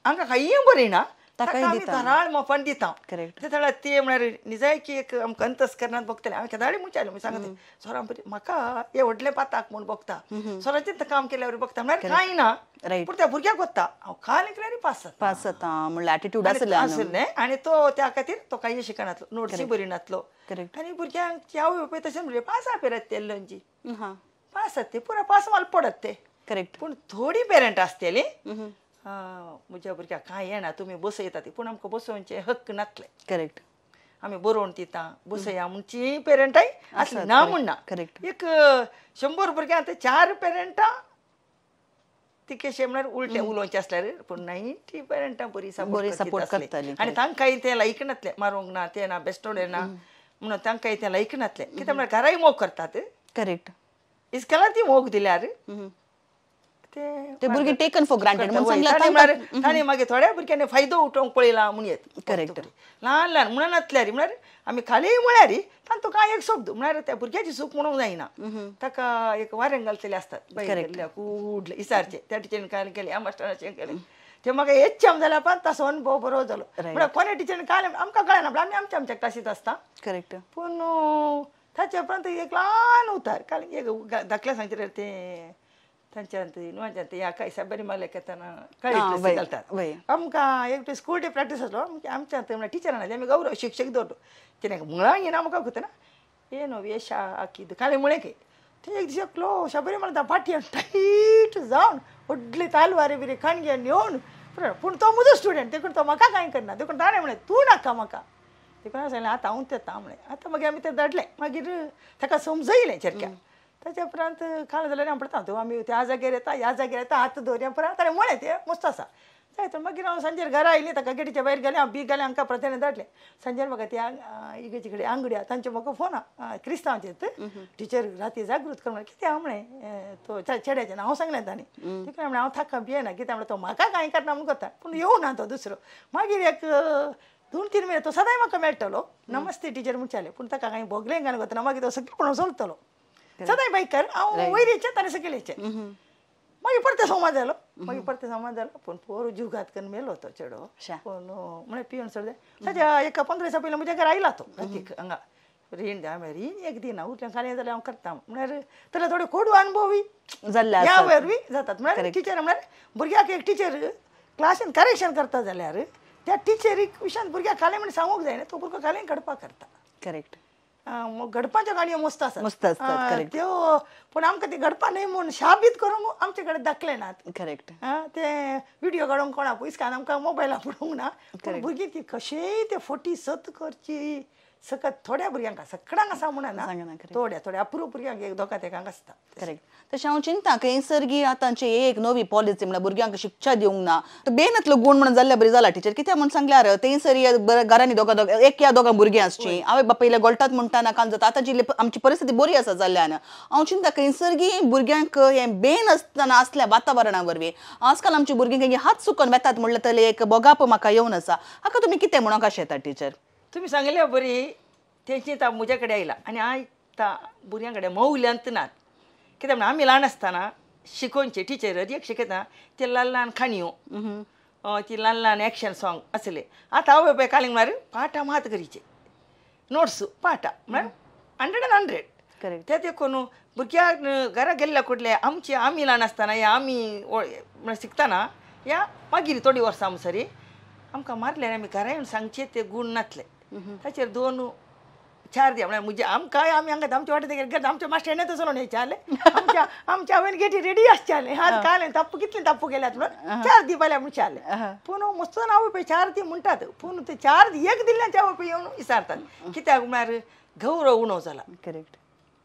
आमकां खंय बरयना ताका आमी धराळ मोपान दिता. करेक्ट, ते ते म्हळ्यार निजायकी एक आमकां अंतस्करणांत भोगतलें. हांवें केदाळी म्हणचालें सांगता सरां बरी म्हाका हे व्हडलें पाताक म्हूण भोगता सराचें काम केल्यार भोगता म्हळ्यार कांय ना पूण त्या भुरग्याक वता हांव काल एकल्यार पास जाता पास जाता म्हणल्यार एटिट्यूड आसलें आनी तो त्या खातीर तो कांय शिकनातलो नोट्सूय बरयनातलो. आनी भुरग्यांक आवय बापूय तशें म्हणलें पास पेरत ते लंजी पास जाता ते पुरा पास माल पडत ते. करेक्ट, पूण थोडी पेरंट आसतली म्हज्या भुरग्याक कांय येना तुमी बसयता ती पूण आमकां बसोवचे हक्क नातले. करेक्ट, आमी बरोवन दिता बसया म्हणची पेरंटाय आसली ना म्हण ना. करेक्ट, एक 100 भुरग्यांक 4 पेरंटां तिकेशे म्हळ्यार उलटें उलोवचें आसल्यार पूण 90 पेरंटां बरी सपोर्ट करतालीं आनी तांकांय तें लायक नासलें मारूंक ना तें ना बेस्टोडें ना म्हणून तांकांय तें लायक नासलें कित्याक म्हळ्यार घराय मोग करतात करेक्ट इस्कॉलान ती मोग दिल्यार ते भुरगीं टेकन फॉर ग्रांटेड म्हणून ताणें मागीर थोड्या भुरग्यांनी फायदो उठोवंक पळयला म्हूण येत करेक्ट ल्हान ल्हान म्हणून नासल्यार म्हळ्यार आमी खाली म्हळ्यार तांचो कांय एक शब्द म्हळ्यार त्या भुरग्याची चूक म्हणूंक जायना ताका एक वारें घालतले आसतात कुडले इसारचे त्या टिचरीन काय केलें ह्या मास्टराचें केलें ते म्हाका एच्चम जाल्या पण ताचो अनुभव बरो जालो म्हळ्यार कोणे टिचरीन काय आमकां कळना आमी आमच्या आमच्या क्लासींत आसता करेक्ट पूण ताचे उपरांत एक ल्हान उतार कारण एक धाकल्या सांगचें तें तांच्यांत नुवांच्यांत ह्या काय शबरीमालेक येतना काळी घालतात आमकां एक स्कूल डे प्रॅक्टीस आसलो आमच्या म्हळ्यार टिचरान आमी गौरव शिक्षक दवरलो तेणें मुळां येना आमकां ना ಏನು ವೇಷ ಹಾಕಿದ್ದು ಕಾಲಿ ಮುಳೆಗೆ ते एक दीस एकलो शबरीमाला पाटयान टायट जावन व्हडली तालवारी बिरी खाणग्यान येवन पूण तो म्हजो स्टुडंट देखून तो म्हाका कांय करना देखून ताणें म्हणलें तूं नाका म्हाका देखून हांवें सांगलें आतां हांव तें म्हणलें आतां मागीर आमी तें धाडलें मागीर ताका समजयलें सारक्या ताच्या उपरांत काल जाल्यार हांव पळयता तूं आमी त्या जाग्यार येता ह्या जाग्यार येता हात दवरया परत ताणें म्हणलें तें मस्त आसा जाय तर मागीर हांव सांजेर घरा आयलें ताका गेटीच्या भायर गेलें हांव बीग घालें हांकां परत धाडलें सांजेर म्हाका ती इगर्जे कडेन आंगडी आहा तांचे म्हाका फोन क्रिस्तांवचे टिचर राती जागृत कर म्हणलें कितें हांव म्हणलें तो चेड्याचें हांव सांगलें तांणी तिका म्हणलें हांव ताका भियेना कितें म्हणलें तो म्हाका कांय करना म्हूण करता पूण येवना तो दुसरो मागीर एक 2-3 म्हयने तो सदांय म्हाका मेळटलो नमस्ते टिचर म्हणटालें पूण ताका कांय भोगलें घालून वतना मागीर तो सगळें पळोवन चलतलो सदांय बायकार हांव वयर येचें ताणें सकयल येचें मागीर परते संवाद जालो मागीर परते संवाद जालो पूण पोर जीव घात करून मेलो तो चेडो पूण म्हळ्यार पिवन सोडलें ताच्या एका 15 दिसां पयलीं म्हज्या घरा आयला तो रातीक हांगा रीण दी हांवें रीण एक दिना उरलें खालें जाल्यार हांव करता म्हळ्यार ताका थोडे कोडू अनुभवी ह्या वरवीं जातात म्हळ्यार टिचर म्हळ्यार भुरग्याक एक टिचर क्लासीन करेक्शन करता जाल्यार त्या टिचरीक विशयान भुरग्याक खालें म्हण सांगूंक जायना तो भुरगो खालें घडपाक करता करेक्ट गडपाच्यो गाडयो मस्त आसात मस्त आसतात त्यो पूण आमकां ती घडपा न्हय म्हूण शाबीत करूंक आमचे कडेन दाखले नात करेक्ट ते विडियो काडूंक कोणाक पयस आमकां मोबायला पळोवंक ना पूण भुरगीं ती कशेंय ते फटी सत करची सकत थोड्या भुरग्यांक सगळ्यांक आसा म्हणना थोड्या थोड्या अप्रूप भुरग्यांक एक दोगा तेकांक आसता करेक्ट तशें हांव चिंता खंयसर आतांची एक नवी पॉलिसी म्हणल्यार भुरग्यांक शिक्षा दिवंक ना बेनातलो गूण म्हणून जाल्ल्या बरी जाला टिचर कित्याक म्हूण सांगल्यार थंयसर घरांनी दोगा दोग एक या दोगां भुरगीं आसची आवय बापायले गोळटात म्हणटा ना कान जाता आतांची आमची परिस्थिती बरी आसा जाल्ल्यान हांव चिंता खंयसर भुरग्यांक हें बेन आसतना आसल्या वातावरणा वरवीं आजकाल आमची भुरगीं खंय हात सुकोन वेतात म्हणल्यार तले एक बोगाप म्हाका येवन आसा हाका तुमी कितें म्हणूंक कशें येता टिचर तुमी सांगले बरी तेंची आतां म्हज्या कडेन आयला आनी आयता भुरग्यां कडेन मौल्यांत नात कित्याक म्हणल्यार आमी ल्हान आसतना शिकोवचे टिचर एक शिकयतना ते ल्हान ल्हान काणयो ती ल्हान ल्हान एक्शन सॉंग आसले आतां आवय बापाय कालींग म्हळ्यार पाठां मात करीचे नोट्स पाठां म्हळ्यार 100 and 100 करेक्ट ते देखून भुरग्यांक घरा गेल्ल्या कुडले आमचे आमी ल्हान आसतना या आमी म्हळ्यार शिकतना या मागीर थोडीं वर्सां सरी आमकां मारले आमी घरा येवन सांगचे ते गूण नासले ताचेर 2-4 दी म्हळ्यार म्हजे आमकां आमी हांगा आमच्या वाटेर आमच्या मास्टर चलोवन येयचाले आमच्या आमच्या आवयन गेटी रेडी आसचाले हात काले तप्पू कितले तप्पू केल्यात म्हणून 4 दी पाल्या म्हणचाले पूण मस्त आवय पळय 4 दी म्हणटात पूण ते 4 दी एक दिल्ल्यान आवय पळय येवन विचारतात कित्याक म्हळ्यार गौरव उणो जाला करेक्ट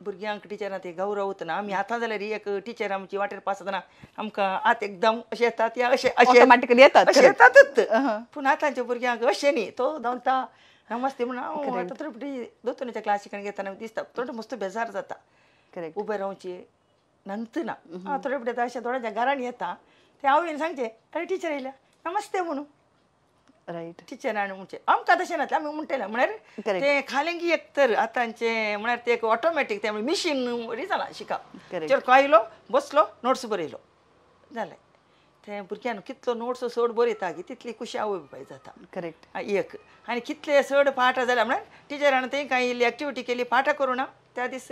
भुरग्यांक टिचरां ते गौरव ना आमी आतां जाल्यार एक टिचर आमची वाटेर पास जातना आमकां आतां एकदम अशें येतात या अशें अशें ऑटोमॅटिकली येतात अशें येतातच पूण आतांच्या भुरग्यांक अशें न्ही तो धांवता नमस्ते म्हणून हांव आतां थोडे फावटी दोतोराच्या क्लासीक घेतना दिसता थोडे मस्त बेजार जाता करेक्ट उबें रावचें नंतर ना हांव थोडे फावटी अशें थोड्यांच्या घरान येता ते आवयन सांगचें अरे टिचर येयल्या नमस्ते म्हणून रायट टिचर आनी म्हणचें आमकां तशें नासलें आमी म्हणटले म्हळ्यार ते खालेंगी एक तर आतांचें म्हळ्यार ते एक ऑटोमॅटीक तें मिशीन वरी जालां शिकप चेडको आयलो बसलो नोट्स बरयलो जालें तें भुरग्यान कितलो नोट्स चड बरयता की तितली खुशी आवय बापाय जाता करेक्ट एक आनी कितले चड पाठ जाल्यार म्हळ्यार टिचरान थंय कांय इल्ली एक्टिविटी केली पाठां करूं ना त्या दीस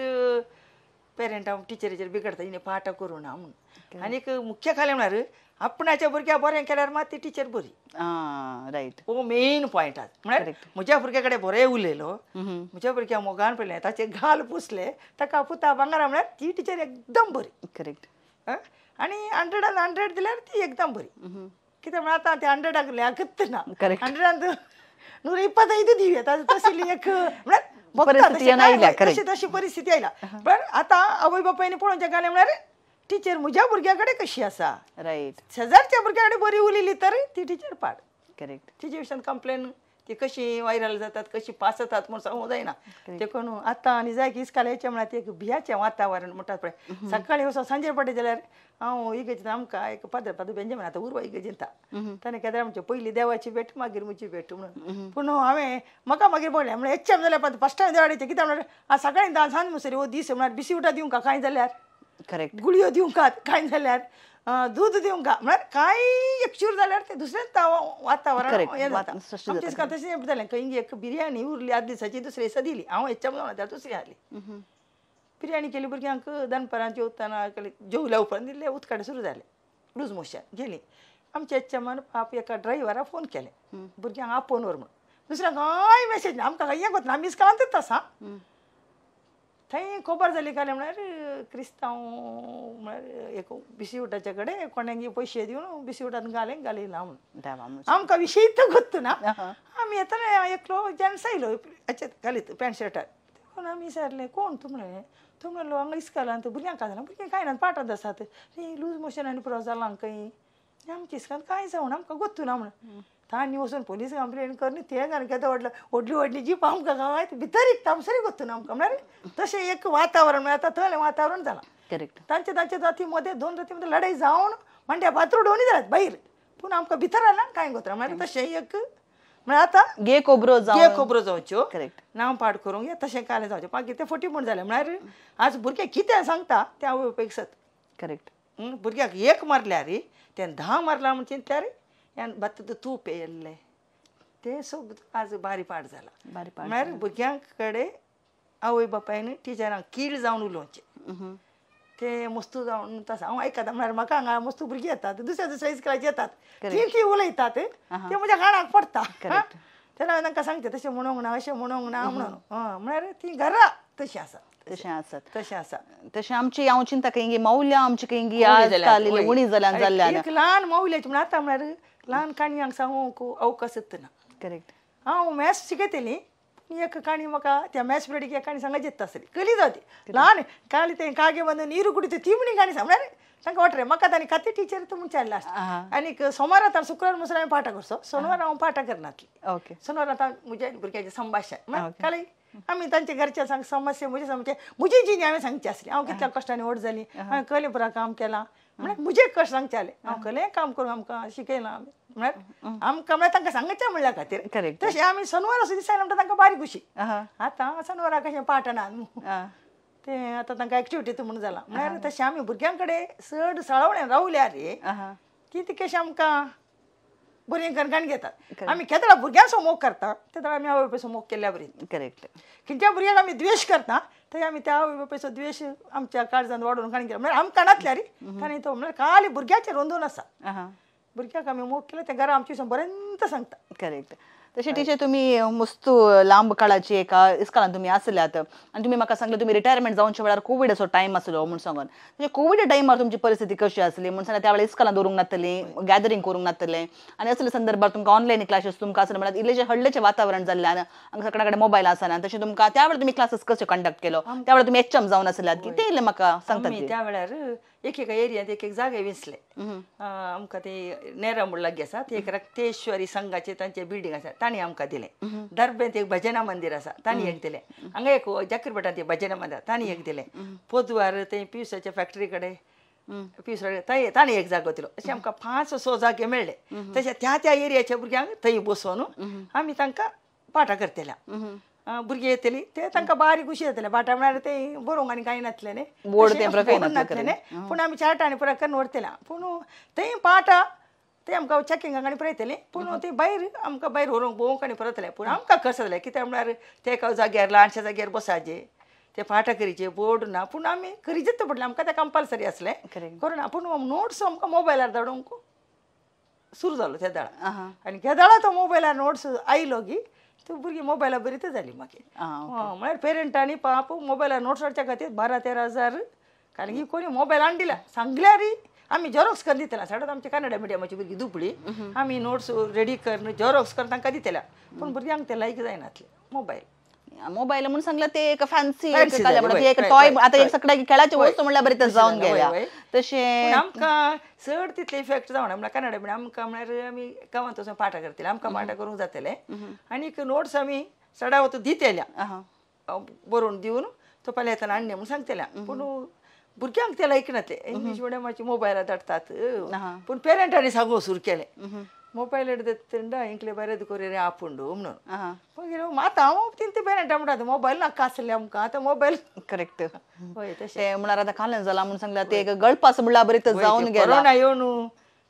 पेरंटां टिचरीचेर बिगडता हिणें पाठां करूं ना म्हणून आनीक मुख्य खालें म्हळ्यार आपणाच्या भुरग्याक बरें केल्यार मात ती टिचर बरी रायट हो मेन पॉयंट आसा म्हळ्यार म्हज्या भुरग्या कडेन बरें उलयलो म्हज्या भुरग्या मोगान पळयलें ताचे गाल पुसले ताका पुता भांगरा म्हळ्यार ती टिचर एकदम बरी करेक्ट आनी 100 and 100 दिल्यार ती एकदम बरी कित्याक म्हळ्यार आतां ते 100 लेखच ना 100 125 दिवया तसली एक म्हळ्यार तशी तशी परिस्थिती आयल्या पण आतां आवय बापायनी पळोवचें घालें म्हळ्यार टिचर म्हज्या भुरग्या कडेन कशी आसा, रायट, शेजारच्या भुरग्या कडेन बरी उलयली तर ती टिचर पाड, करेक्ट, तिजे विशयान कंप्लेन ती कशी व्हायरल जातात कशी पास जातात म्हूण सांगूंक जायना. देखून आतां आनी जाय की इस्कालाचें म्हळ्यार एक भियाचें वातावरण म्हणटात पळय, सकाळीं वचून सांजे पडटे जाल्यार हांव इगर्जेंत आमकां एक पाद्र पाद्र बेंजामीन आतां उर्वा इगर्जेंत ताणें केन्ना आमचे पयलीं देवाची भेट मागीर म्हजी भेट म्हणून. पूण हांवें म्हाका मागीर पळयलें म्हळ्यार एच एम जाल्यार फर्स्ट टायम देवाडेचें कितें म्हळ्यार आज सकाळीं 10 सांज मुसरी हो दीस म्हळ्यार बिस्कुटां दिवंक कांय जाल्यार, करेक्ट, गुळयो दिवंक कांय जाल्यार, दूद दिवंक म्हळ्यार कांय एकचूर जाल्यार तें दुसरेंच वातावरण हें जाता. आमच्या इस्काल तशें जालें, खंय एक बिरयानी उरली आदल्या दिसाची दुसरे दिसा दिली, हांव एच एम जावन दुसरी हाडली बिरयानी केली भुरग्यांक दनपारां जेवतना जेवल्या उपरांत दिल्ले उदकाडे सुरू जालें लूज मोशन गेली. आमच्या एच एमान पाप एका ड्रायव्हराक फोन केले भुरग्यांक आपोवन व्हर म्हणून, दुसऱ्यांक कांय मेसेज ना, आमकां कांय वतना आमी इस्कालांतच आसा. थंय खबर जाली काय म्हळ्यार क्रिस्तांव म्हळ्यार एक बिस्कुटाच्या कडेन कोणाक पयशे दिवन बिस्कुटान घालें घालिना म्हणून आमकां विशयच गोत्त ना. आमी येतना एकलो जेंट्स आयलो हाचेर घालीत पॅन्ट शर्टार, कोण आमी विचारलें कोण तूं म्हणलें, तूं म्हणलो हांगा इस्कालांत भुरग्यांक कांय जालां, भुरगीं कांय ना पाठांत आसात, लूज मोशन आनी पुरो जालां खंय आमच्या इस्कालांत कांय जावना आमकां गोत्तू ना म्हणून. तांणी वचून पोलीस कंप्लेन करून ते घालून केदो व्हडलो व्हडली व्हडली जीप आमकां गांवांत भितर इकता आमसरी गोत्तू ना आमकां. म्हळ्यार तशें एक वातावरण म्हळ्यार आतां थंयलें वातावरण जालां, करेक्ट, तांचे तांचे जाती मदें 2 जाती मदें लडाई जावन मांड्या फातर उडोवनी जाल्यात भायर, पूण आमकां भितर आयला कांय गोत्रा म्हळ्यार तशें एक म्हळ्यार आतां गे खबरो गे खबरो जावच्यो, करेक्ट, नांव पाड करूंक या तशें कालें जावचें. मागीर तें फटी म्हूण जालें म्हळ्यार आज भुरगें कितें सांगता तें आवय बापायक सत, करेक्ट, भुरग्याक 1 मारल्यार तें 10 मारला म्हूण चिंतल्यार ह्यान भात तूं पेयल्लें तें सगळें आज बारी पाड जाला. म्हळ्यार भुरग्यां कडेन आवय बापायन टिचरांक कीळ जावन उलोवचें, ते मस्तू जावन तसो हांव आयकता म्हळ्यार म्हाका हांगा मस्तू भुरगीं येतात दुसऱ्या दुसऱ्या इस्कुलाची येतात ती ती उलयतात ते म्हज्या कानाक पडटा, तेन्ना हांवें तांकां सांगचें तशें म्हणूंक ना अशें म्हणूंक ना म्हणून, म्हळ्यार ती घरा तशीं आसा तशें आसत तशें आसा. तशें आमची हांव चिंता खंय मौल्यां आमची खंय उणी जाल्यान जाल्ल्यान एक ल्हान मौल्याची म्हण आतां म्हळ्यार ल्हान काणयांक सांगूंक अवकाश ना, करेक्ट. हांव मॅथ्स शिकयतली एक काणी म्हाका त्या मॅथ्स पिरियडीक एक काणी सांगायची येता आसली कली जावती ल्हान काली तें कागे बांदून नीर कुडी ती म्हणी काणी सांग म्हळ्यार तांकां वाटरे म्हाका तांणी खातीर टिचर तूं म्हणचे लास्ट. आनीक सोमार आतां शुक्रार मुसर हांवें पाठां करचो, सोनवार हांव पाठां करनासली, ओके, सोनवार आतां म्हज्या भुरग्यांचें संभाशण काली आमी तांच्या घरच्या सांग समस्या म्हजे समजे म्हजी जिणी हांवें सांगची आसली, हांव कितल्या कश्टांनी व्हड जाली, हांवें कलें पुरा काम केलां म्हळ्यार म्हजें कश्ट सांगचें जालें, हांव कलें काम करून आमकां शिकयलां म्हळ्यार आमकां म्हळ्यार तांकां सांगचें म्हणल्या खातीर. तशें आमी सोनवार असो दिसायलें म्हणटा तांकां बारीक खुशी. आतां सोनवारा कशें पाठ ना तें आतां तांकां एक्टिविटी म्हूण जालां म्हळ्यार तशें आमी भुरग्यां कडेन चड सळवणें रावल्यार रे ती ती कशें आमकां बरीं कणकण घेतात. आमी केदळा भुरग्यांचो मोग करता तेदळा आमी आवय बापायचो मोग केल्ल्या बरी, करेक्ट. खंयच्या भुरग्याक आमी द्वेश करता थंय आमी त्या आवय बापायचो द्वेश आमच्या काळजान वाडोवन काणी केला म्हळ्यार आमकां नासल्यार ताणें तो म्हळ्यार खाली भुरग्याचेर रोंदून आसा, भुरग्याक आमी मोग केलो तें घरा आमचे बरेंच सांगता, करेक्ट. तशें टिचर तुमी मस्त लांब काळाची एका इस्कालान तुमी आसल्यात आनी तुमी म्हाका सांगलें तुमी रिटायरमेंट जावच्या वेळार कोविडाचो टायम आसलो म्हूण सांगून, तशें कोविड टायमार तुमची परिस्थिती कशी आसली म्हूण सांगल्यार त्या वेळार इस्कालान दवरूंक नासतलीं, गॅदरींग करूंक नासतलें आनी असल्या संदर्भार तुमकां ऑनलायन क्लासीस तुमकां आसले म्हळ्यार इल्लेशें हडलेचें वातावरण जाल्ल्यान हांगा सगळ्या कडेन मोबायल आसना, तशें तुमकां त्या वेळार तुमी क्लासीस कशें कंडक्ट केलो, त्या वेळार तुमी एच एम जावन आसल्यात कितें इल्लें म्हाका सांगतात? त्या वेळार एक एका एरियांत एक एक जागे विंचले, आमकां ते नेरा म्हूण लागीं आसा ते एक रक्तेश्वरी संघाचे तांचे बिल्डींग आसा तांणी आमकां दिलें, दर्बेंत एक भजना मंदीर आसा तांणी एक दिलें, हांगा एक जाकीरभटांत एक भजना मंदीर तांणी एक दिलें, पोदवार थंय पिवसाच्या फॅक्टरी कडेन पिवसा थंय तांणी एक जागो दिलो, अशें आमकां 5 6 जागे मेळ्ळे. तशें त्या त्या एरियाच्या भुरग्यांक थंय बसोवन आमी तांकां पाठां करतल्या, भुरगीं येतली ते तांकां बारीक खुशी जातले, पाठां म्हळ्यार ते बरोवंक आनी कांय नासलें न्ही, बोर्ड नासलें न्ही, पूण आमी चार्ट आनी पुरा करून व्हरतले, पूण थंय पाठां ते आमकां चॅकिंगाक आनी पळयतलीं, पूण ते भायर आमकां भायर व्हरूंक भोंवूंक आनी परतले, पूण आमकां कशें जालें कित्याक म्हळ्यार ते एका जाग्यार ल्हानशा जाग्यार बसाचें ते पाठां करीचे बोर्ड ना, पूण आमी करीचेच पडलें आमकां तें कंपल्सरी आसलें करूं, पूण नोट्स आमकां मोबायलार धाडूंक सुरू जालो त्या दाळा आनी केदाळा तो मोबायलार नोट्स आयलो की तो भुरगीं मोबायला बरीच जाली मागीर, म्हळ्यार पेरंटांनी पाप मोबायलार नोट्स हाडच्या खातीर 12-13 हजार, कारण की कोणी मोबायल हाडून दिला सांगल्यार आमी झेरॉक्स करून दितले, साडत आमची कन्नडा मिडियमाची भुरगीं दुबळी आमी नोट्स रेडी करून झेरॉक्स करून तांकां दितले, पूण भुरग्यांक ते लायक जायनासले मोबायल. मोबायल म्हणून सांगला ते एक फॅन्सी एक टॉय, आता एक सगळ्या खेळाची वस्तू म्हणल्यार बरी जावन गेल्या. तशें आमकां चड तितले इफेक्ट जावना म्हणल्यार कन्नड म्हळ्यार आमकां म्हळ्यार आमी गांवांत वचून पाठां करतले, आमकां पाठां करूंक जातले आनीक नोट्स आमी चडावत दितेल्या बरोवन दिवन तो फाल्यां येतना हाडणे म्हूण सांगतल्या. पूण भुरग्यांक ते लायकनातले इंग्लीश मिडियमाचे मोबायलार धाडटात, पूण पेरंटांनी सांगूंक सुरू केलें मोबायल दिता इंकले बरें करी आपूण म्हणून. मागीर आतां हांव ते पेरंटां म्हणटा मोबायल नाका आसले आमकां, आतां मोबायल करेक्ट. हय तशें म्हळ्यार आतां कालन जाला म्हूण सांगला ते एक गळपास म्हणल्यार बरें जावन गेला. कोरोना येवन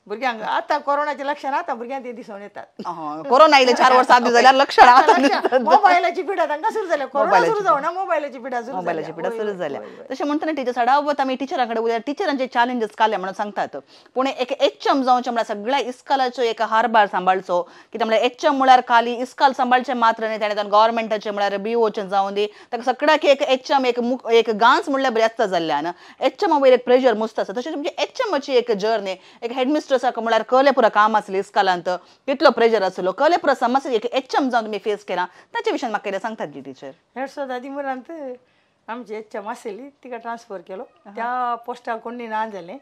भुरग्यांक आतां कोरोनाचें लक्षण आतां भुरग्यांक ते दिसून येतात. कोरोना आयले 4 वर्सां आदीं जाल्यार लक्षण आतां मोबायलाची पिडा तांकां सुरू जाल्या, कोरोना सुरू जावना मोबायलाची पिडा सुरू, मोबायलाची पिडा सुरू जाल्या. तशें म्हणटना टिचर सडावत आमी टिचरां कडेन उलयता, टिचरांचे चॅलेंजीस काडले म्हणून सांगतात, पूण एक एच एम जावचें म्हळ्यार सगळ्या इस्कालाचो एक हारभार सांबाळचो. कित्याक म्हळ्यार एच एम म्हळ्यार खाली इस्काल सांबाळचें मात्र न्ही, ताणें गव्हर्मेंटाचें म्हळ्यार बीओचें जावन दी ताका सगळ्याक एक एच एम एक गांच म्हणल्यार बरी आसता जाल्ल्यान एच एमा वयर एक प्रेशर मुस्त आसा. तशें तुमची एच एमाची एक जर्नी, एक हेडमिस्ट्रस म्हळ्यार कले पुरा काम आसलें इस्कालांत, कितलो प्रेशर आसलो, कले पुरा समस्या एक एच एम जावन तुमी फेस केला, ताचे विशयान म्हाका कितें सांगतात गी टिचर? हेड दादी मुरांत आमची एच एम आसली तिका ट्रान्सफर केलो, त्या पोस्टाक कोणी ना जालें.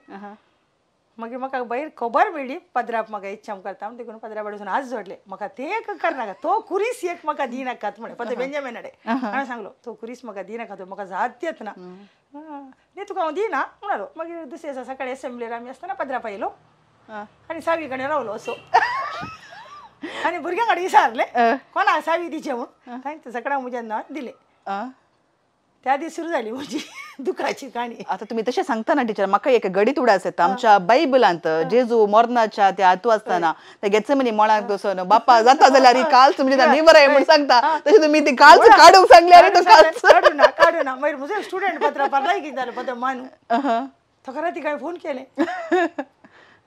मागीर म्हाका भायर खबर मेळ्ळी पदराप म्हाका एच एम करता म्हण, देखून पदरा वचून आज जोडले म्हाका ते एक करनाका, तो कुरीस एक म्हाका दिनाकात म्हणे पत्र बेंजामिन हाडे हांवें सांगलो तो कुरीस म्हाका दिनाका, तो म्हाका जात्यच ना, न्ही तुका हांव दिना म्हणालो. मागीर दुसऱ्या दिसा सकाळी एसेंब्लीर आमी आसतना पदराप आयलो आनी सावी कडेन रावलो असो आनी भुरग्यां कडेन विचारलें कोणाक सावी दिचें म्हूण, तांकां सगळ्यांक म्हज्या नांव दिलें. त्या दीस सुरू जाली म्हजी दुखाची काणी. आता तुम्ही तशें सांगता ना टिचर, म्हाका एक गडीत उडास येता. आमच्या बायबलांत जेजू मरणाच्या त्या हातू आसतना त्या गेत्सेमनी मळाक बसून बाप्पा जाता जाल्यार ही काल्स म्हणजे निवराय म्हूण सांगता, तशें तुमी ती काल्स काडूंक सांगली आनी तो काल्स काडू ना काडू ना. मागीर म्हजे स्टुडंट पत्र लायक जालें पत्र मानू तो खरा तिका फोन केलें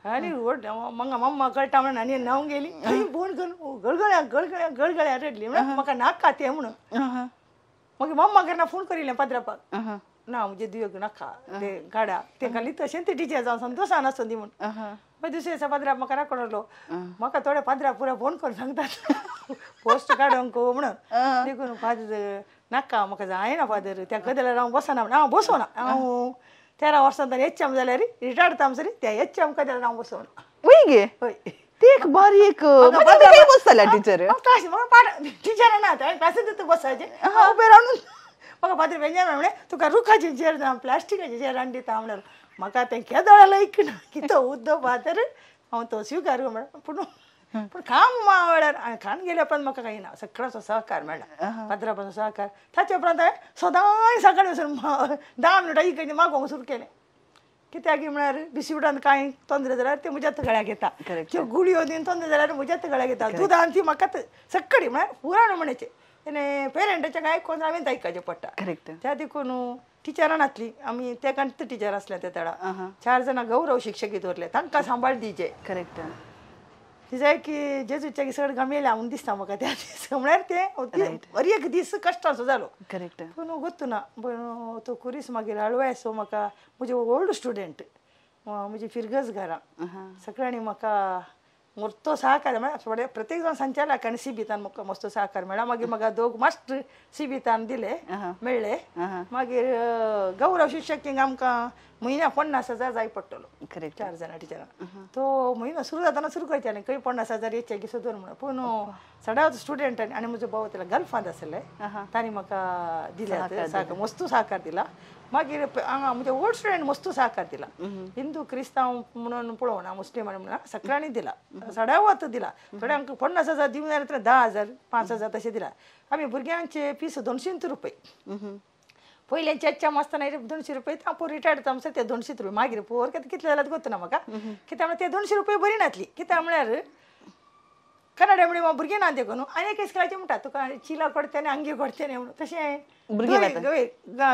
आनी म्हाका मम्मा कळटा म्हणून आनी न्हावंक गेली, थंय फोन करून गळगळ्या गळगळ्या गळगळ्या रडली म्हणून म्हाका नाका तें म्हणून. मागीर मम्मा केन्ना फोन करिल्लें पद्रापाक ना म्हजे दुयोग नाका ते गाडा ते घाली तशें ते टिचर जावन संतोशान आसूं दी म्हूण. मागीर दुसऱ्या दिसा पाद्राप म्हाका राखण म्हाका थोडे पाद्राप पुरा फोन करून सांगतात पोस्ट काडूंक म्हणून, देखून फादर नाका म्हाका जायना फादर त्या गदल्यार हांव बसना म्हणून, हांव बसोना हांव 13 वर्सां एच एम जाल्यार रिटायर्ड जाता सरी त्या एच एम कदेल्यार हांव बसोना. वय गे हय ते एक बारीक बसताल्या टिचर टिचर ना क्लासींत बसायचें उबें रावन म्हाका फादर बेंजामिन म्हणलें तुका रुखाचे चेर प्लास्टिकाचे चेर हाडून दिता म्हणल्यार म्हाका तें केदोळा लायक ना कितो उद्दो फादर हांव तो स्विकार म्हणून. पूण पूण काम वेळार हांवें खाण गेल्या उपरांत म्हाका कांय ना सगळ्यांचो सहकार मेळ्ळा फादरापाचो सहकार. ताचे उपरांत हांवें सदांय सकाळीं वचून 10 मिनटां इकडे मागोवंक सुरू केलें, कित्याक म्हळ्यार बिस्कुटान कांय तोंदरे जाल्यार ते म्हज्याच गळ्याक येता, त्यो गुळयो दिवन तोंदरे जाल्यार म्हज्याच गळ्याक येता, दुदान ती म्हाकाच सगळी म्हळ्यार पुराण म्हणचे तेणे पेरंटाचें कांय कोण हांवें आयकचें पडटा. त्या देखून टिचरां नासली आमी ते कांत टिचर आसले ते तेडा 4 जाणां गौरव शिक्षकी दवरले तांकां सांबाळ दिवचे. करेक्ट. तिजाय की जेजूच्या चड गमेल्या म्हूण दिसता म्हाका त्या दीस म्हळ्यार ते बरी एक दीस कश्टाचो जालो. करेक्ट. पूण गोत्तू ना पूण तो कुरीस मागीर हळवाय सो म्हाका म्हजे ओल्ड स्टुडंट म्हजी फिरगज घरां सगळ्यांनी म्हाका मोठो सहकार म्हळ्यार प्रत्येक जाण संचालक आनी सिबितान म्हाका मस्तो सहकार मेळ्ळा. मागीर म्हाका 2 मास्टर सिबितान दिले मेळ्ळे. मागीर गौरव शिक्षक आमकां म्हयन्या 50,000 जाय पडटलो. करेक्ट. 4 जाणां टिचरां तो म्हयनो सुरू जाताना सुरू करताले खंय 50,000 येचे की सोदून म्हणून. पूण सदांच स्टुडंट आनी म्हजो भाव त्याला गल्फांत आसले तांणी म्हाका दिले मस्तू सहकार दिला. मागीर हांगा म्हजे ओल्ड स्टुडंट मस्तू सहकार दिला, हिंदू क्रिस्तांव म्हणून पळोवना मुस्लिम म्हणून सगळ्यांनी दिला, सडावत दिला. थोड्यांक 50,000 दिवंक जाल्यार 10,000 5,000 तशें दिला. आमी भुरग्यांचे फीस 200 रुपये पयल्याचे एच एम आसतना 200 रुपये हांव रिटायर्ड जाता म्हणसर ते 200 रुपये मागीर पोर कितले जाल्यार गोत्त ना म्हाका, कित्याक म्हळ्यार ते 200 रुपये बरी नासली. कित्याक म्हळ्यार कन्नड मिडियम भुरगीं ना देखून आनी एक इस्कॉलाचें म्हणटा तुका चिला कोडतेने अंगी कोडतेने म्हणून तशें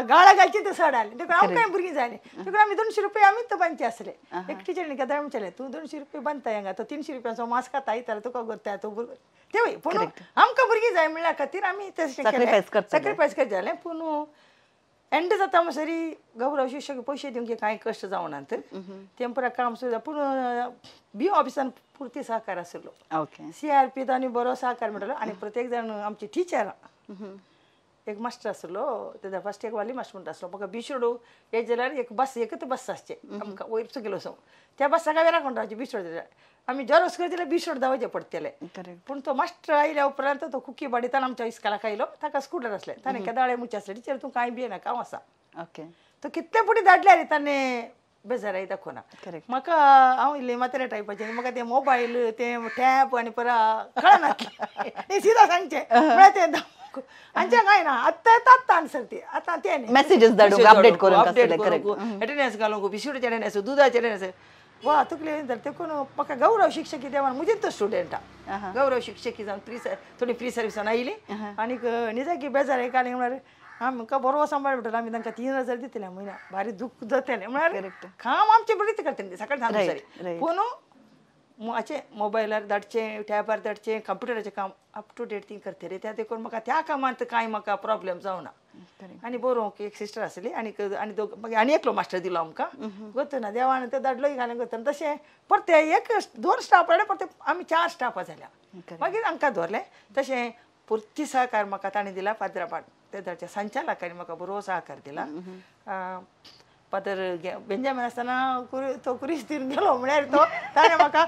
गाळा घालची ते चड आसलें देखून आमकांय भुरगीं जाय देखून आमी 200 रुपये आमीच बांदचे आसले. एक टिचरीन केदां म्हणचेलें तूं 200 रुपये बांदता हांगा तो 300 रुपयांचो मास्क खाता येतालो तुका गोत्ता तूं भुरगो ते पूण आमकां भुरगीं जाय म्हणल्या खातीर आमी तशें सॅक्रिफायस करचें जालें. पूण एंड जाता म्हणसरी गौरव शिक्षक पयशे दिवंक कांय कश्ट जावनात तें पुरा काम सुद्दां. पूण बी ऑफिसान पुरती सहकार आसलो. ओके. सी आर पी आनी बरो सहकार मेळटलो आनी प्रत्येक जाण आमची टिचरां एक मास्टर आसलो तेजा फर्स्ट एक वाली मास्टर म्हणटा आसलो म्हाका बीच रोड हे जाल्यार एक बस एकच बस आसचे आमकां वयर चुकीलो वचूंक त्या बसाक वेरा कोण रावचे बीच रोड जाल्यार आमी जेरोस करत जाल्यार बीच रोड धांवचे पडटले. पूण तो मास्टर आयल्या उपरांत तो कुकी बाडितान आमच्या इस्कालाक आयलो ताका स्कुटर आसलें ताणें केदाळे मुचे आसलें टिचर तूं कांय भियेनाका हांव आसा. ओके तो कितले फुडें धाडल्यार ताणें बेजाराय दाखोवना. म्हाका हांव इल्लें मात्रे टायपाचें म्हाका तें मोबायल तें टॅप आनी परा कळनासलें सिदा सांगचें म्हळ्यार तें आमचें कांय ना आत्तां येता आत्तां आन्सर ती आतां तें न्ही मॅसेजीस धाडूंक अपडेट करूंक अटेंडन्स घालूंक बिस्कुटाचें अटेंडन्स दुदाचें अटेंडन्स वा तुकले देखून म्हाका गौरव शिक्षकी देवान म्हजेच तो स्टुडंटा गौरव शिक्षकी जावन फ्री थोडी फ्री सर्विसान आयली आनीक निजाकी बेजार एकाले म्हळ्यार आमकां बरो सांबाळ म्हणटालो आमी तांकां 3000 दितले म्हयन्या भारी दुख्ख जातलें म्हळ्यार काम आमचें बरें करतलें सकाळी धा सरी पूण हाचें मोबायलार धाडचें टॅबार धाडचें कंप्युटराचें काम अप टू डेट ती करतली त्या देखून म्हाका त्या कामांत कांय म्हाका प्रॉब्लेम जावना. आनी बरोवंक एक सिस्टर आसली आनीक आनी दोग मागीर आनी एकलो मास्टर दिलो आमकां गोतना देवान ते धाडलोय घालून गोतना तशें परते एक 2 स्टाफ आयले परते आमी 4 स्टाफां जाल्या मागीर आमकां दवरलें. तशें पुर्ती सहकार म्हाका ताणें दिला पाद्रा ते धाडच्या संचालकांनी म्हाका बरो सहकार दिला. फादर बेंजामीन आसतना तो कुरीस दिवन गेलो म्हळ्यार तो ताणें म्हाका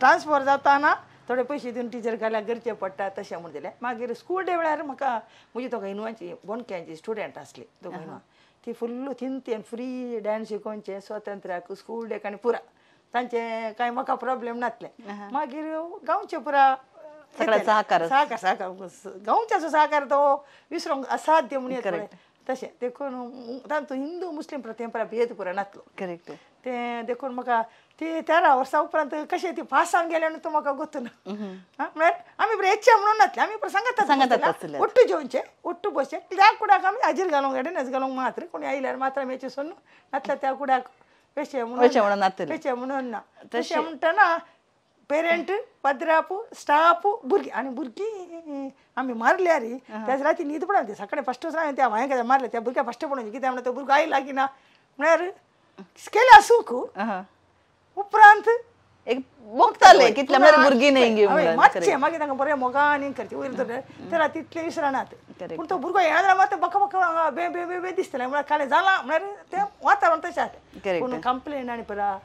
ट्रान्सफर जाताना थोडे पयशे दिवन टिचर घाल्यार करचें पडटा तशें म्हूण दिलें. मागीर स्कूल डे वेळार म्हाका म्हजी दोगां इनवांची बोणक्यांची स्टुडंट आसली दोगां इनवां ती फुल्ल थिंतेन फ्री डांस शिकोवचें स्वातंत्र्याक स्कूल डेक आनी पुरा तांचें कांय म्हाका प्रॉब्लेम नासलें. मागीर गांवचें पुरा सहकार सहकार सहकार गांवच्याचो सहकार तो विसरूंक असाध्य म्हणून येता तशें देखून तातूंत हिंदू मुस्लीम प्रथे भेद पुरा नासलो. करेक्ट तें देखून म्हाका ती 13 वर्सां उपरांत कशें ती पास जावन गेलें म्हणून तूं म्हाका गोत्तू ना. म्हळ्यार आमी बरें इच्छा म्हणून नासलें आमी बरें सांगतात ఒట్టు जेवचें ఒట్టు बसचें त्या कुडाक आमी हाजीर घालूंक अटेंडन्स घालूंक मात्र कोणी आयल्यार मात्र आमी हेचें सोडून नासल्यार त्या कुडाक पेशे म्हणून पेशे म्हणून ना. तशें म्हणटना पेरंट पद्रापू स्टाफ भुरगीं आनी भुरगीं आमी मारल्यार त्याच राती न्हीद पडना सकाळी फस्ट हांवें त्या हांवें मारलें त्या भुरग्याक फस्ट पडोवचें कित्याक म्हणल्यार तो भुरगो आयला की ना म्हळ्यार केल्या आसूंक उपरांत एक बघताले कितले म्हळ्यार भुरगीं न्ही मातशें मागीर तांकां बरें मोगान करचें वयर धरलें त्या राती तितलें विसरनात. पूण तो भुरगो येना जाल्यार मात बक बक हांगा बे बे बे बे दिसतलें म्हळ्यार कालें जालां म्हळ्यार तें वातावरण तशें आसलें. पूण कंप्लेन आनी परा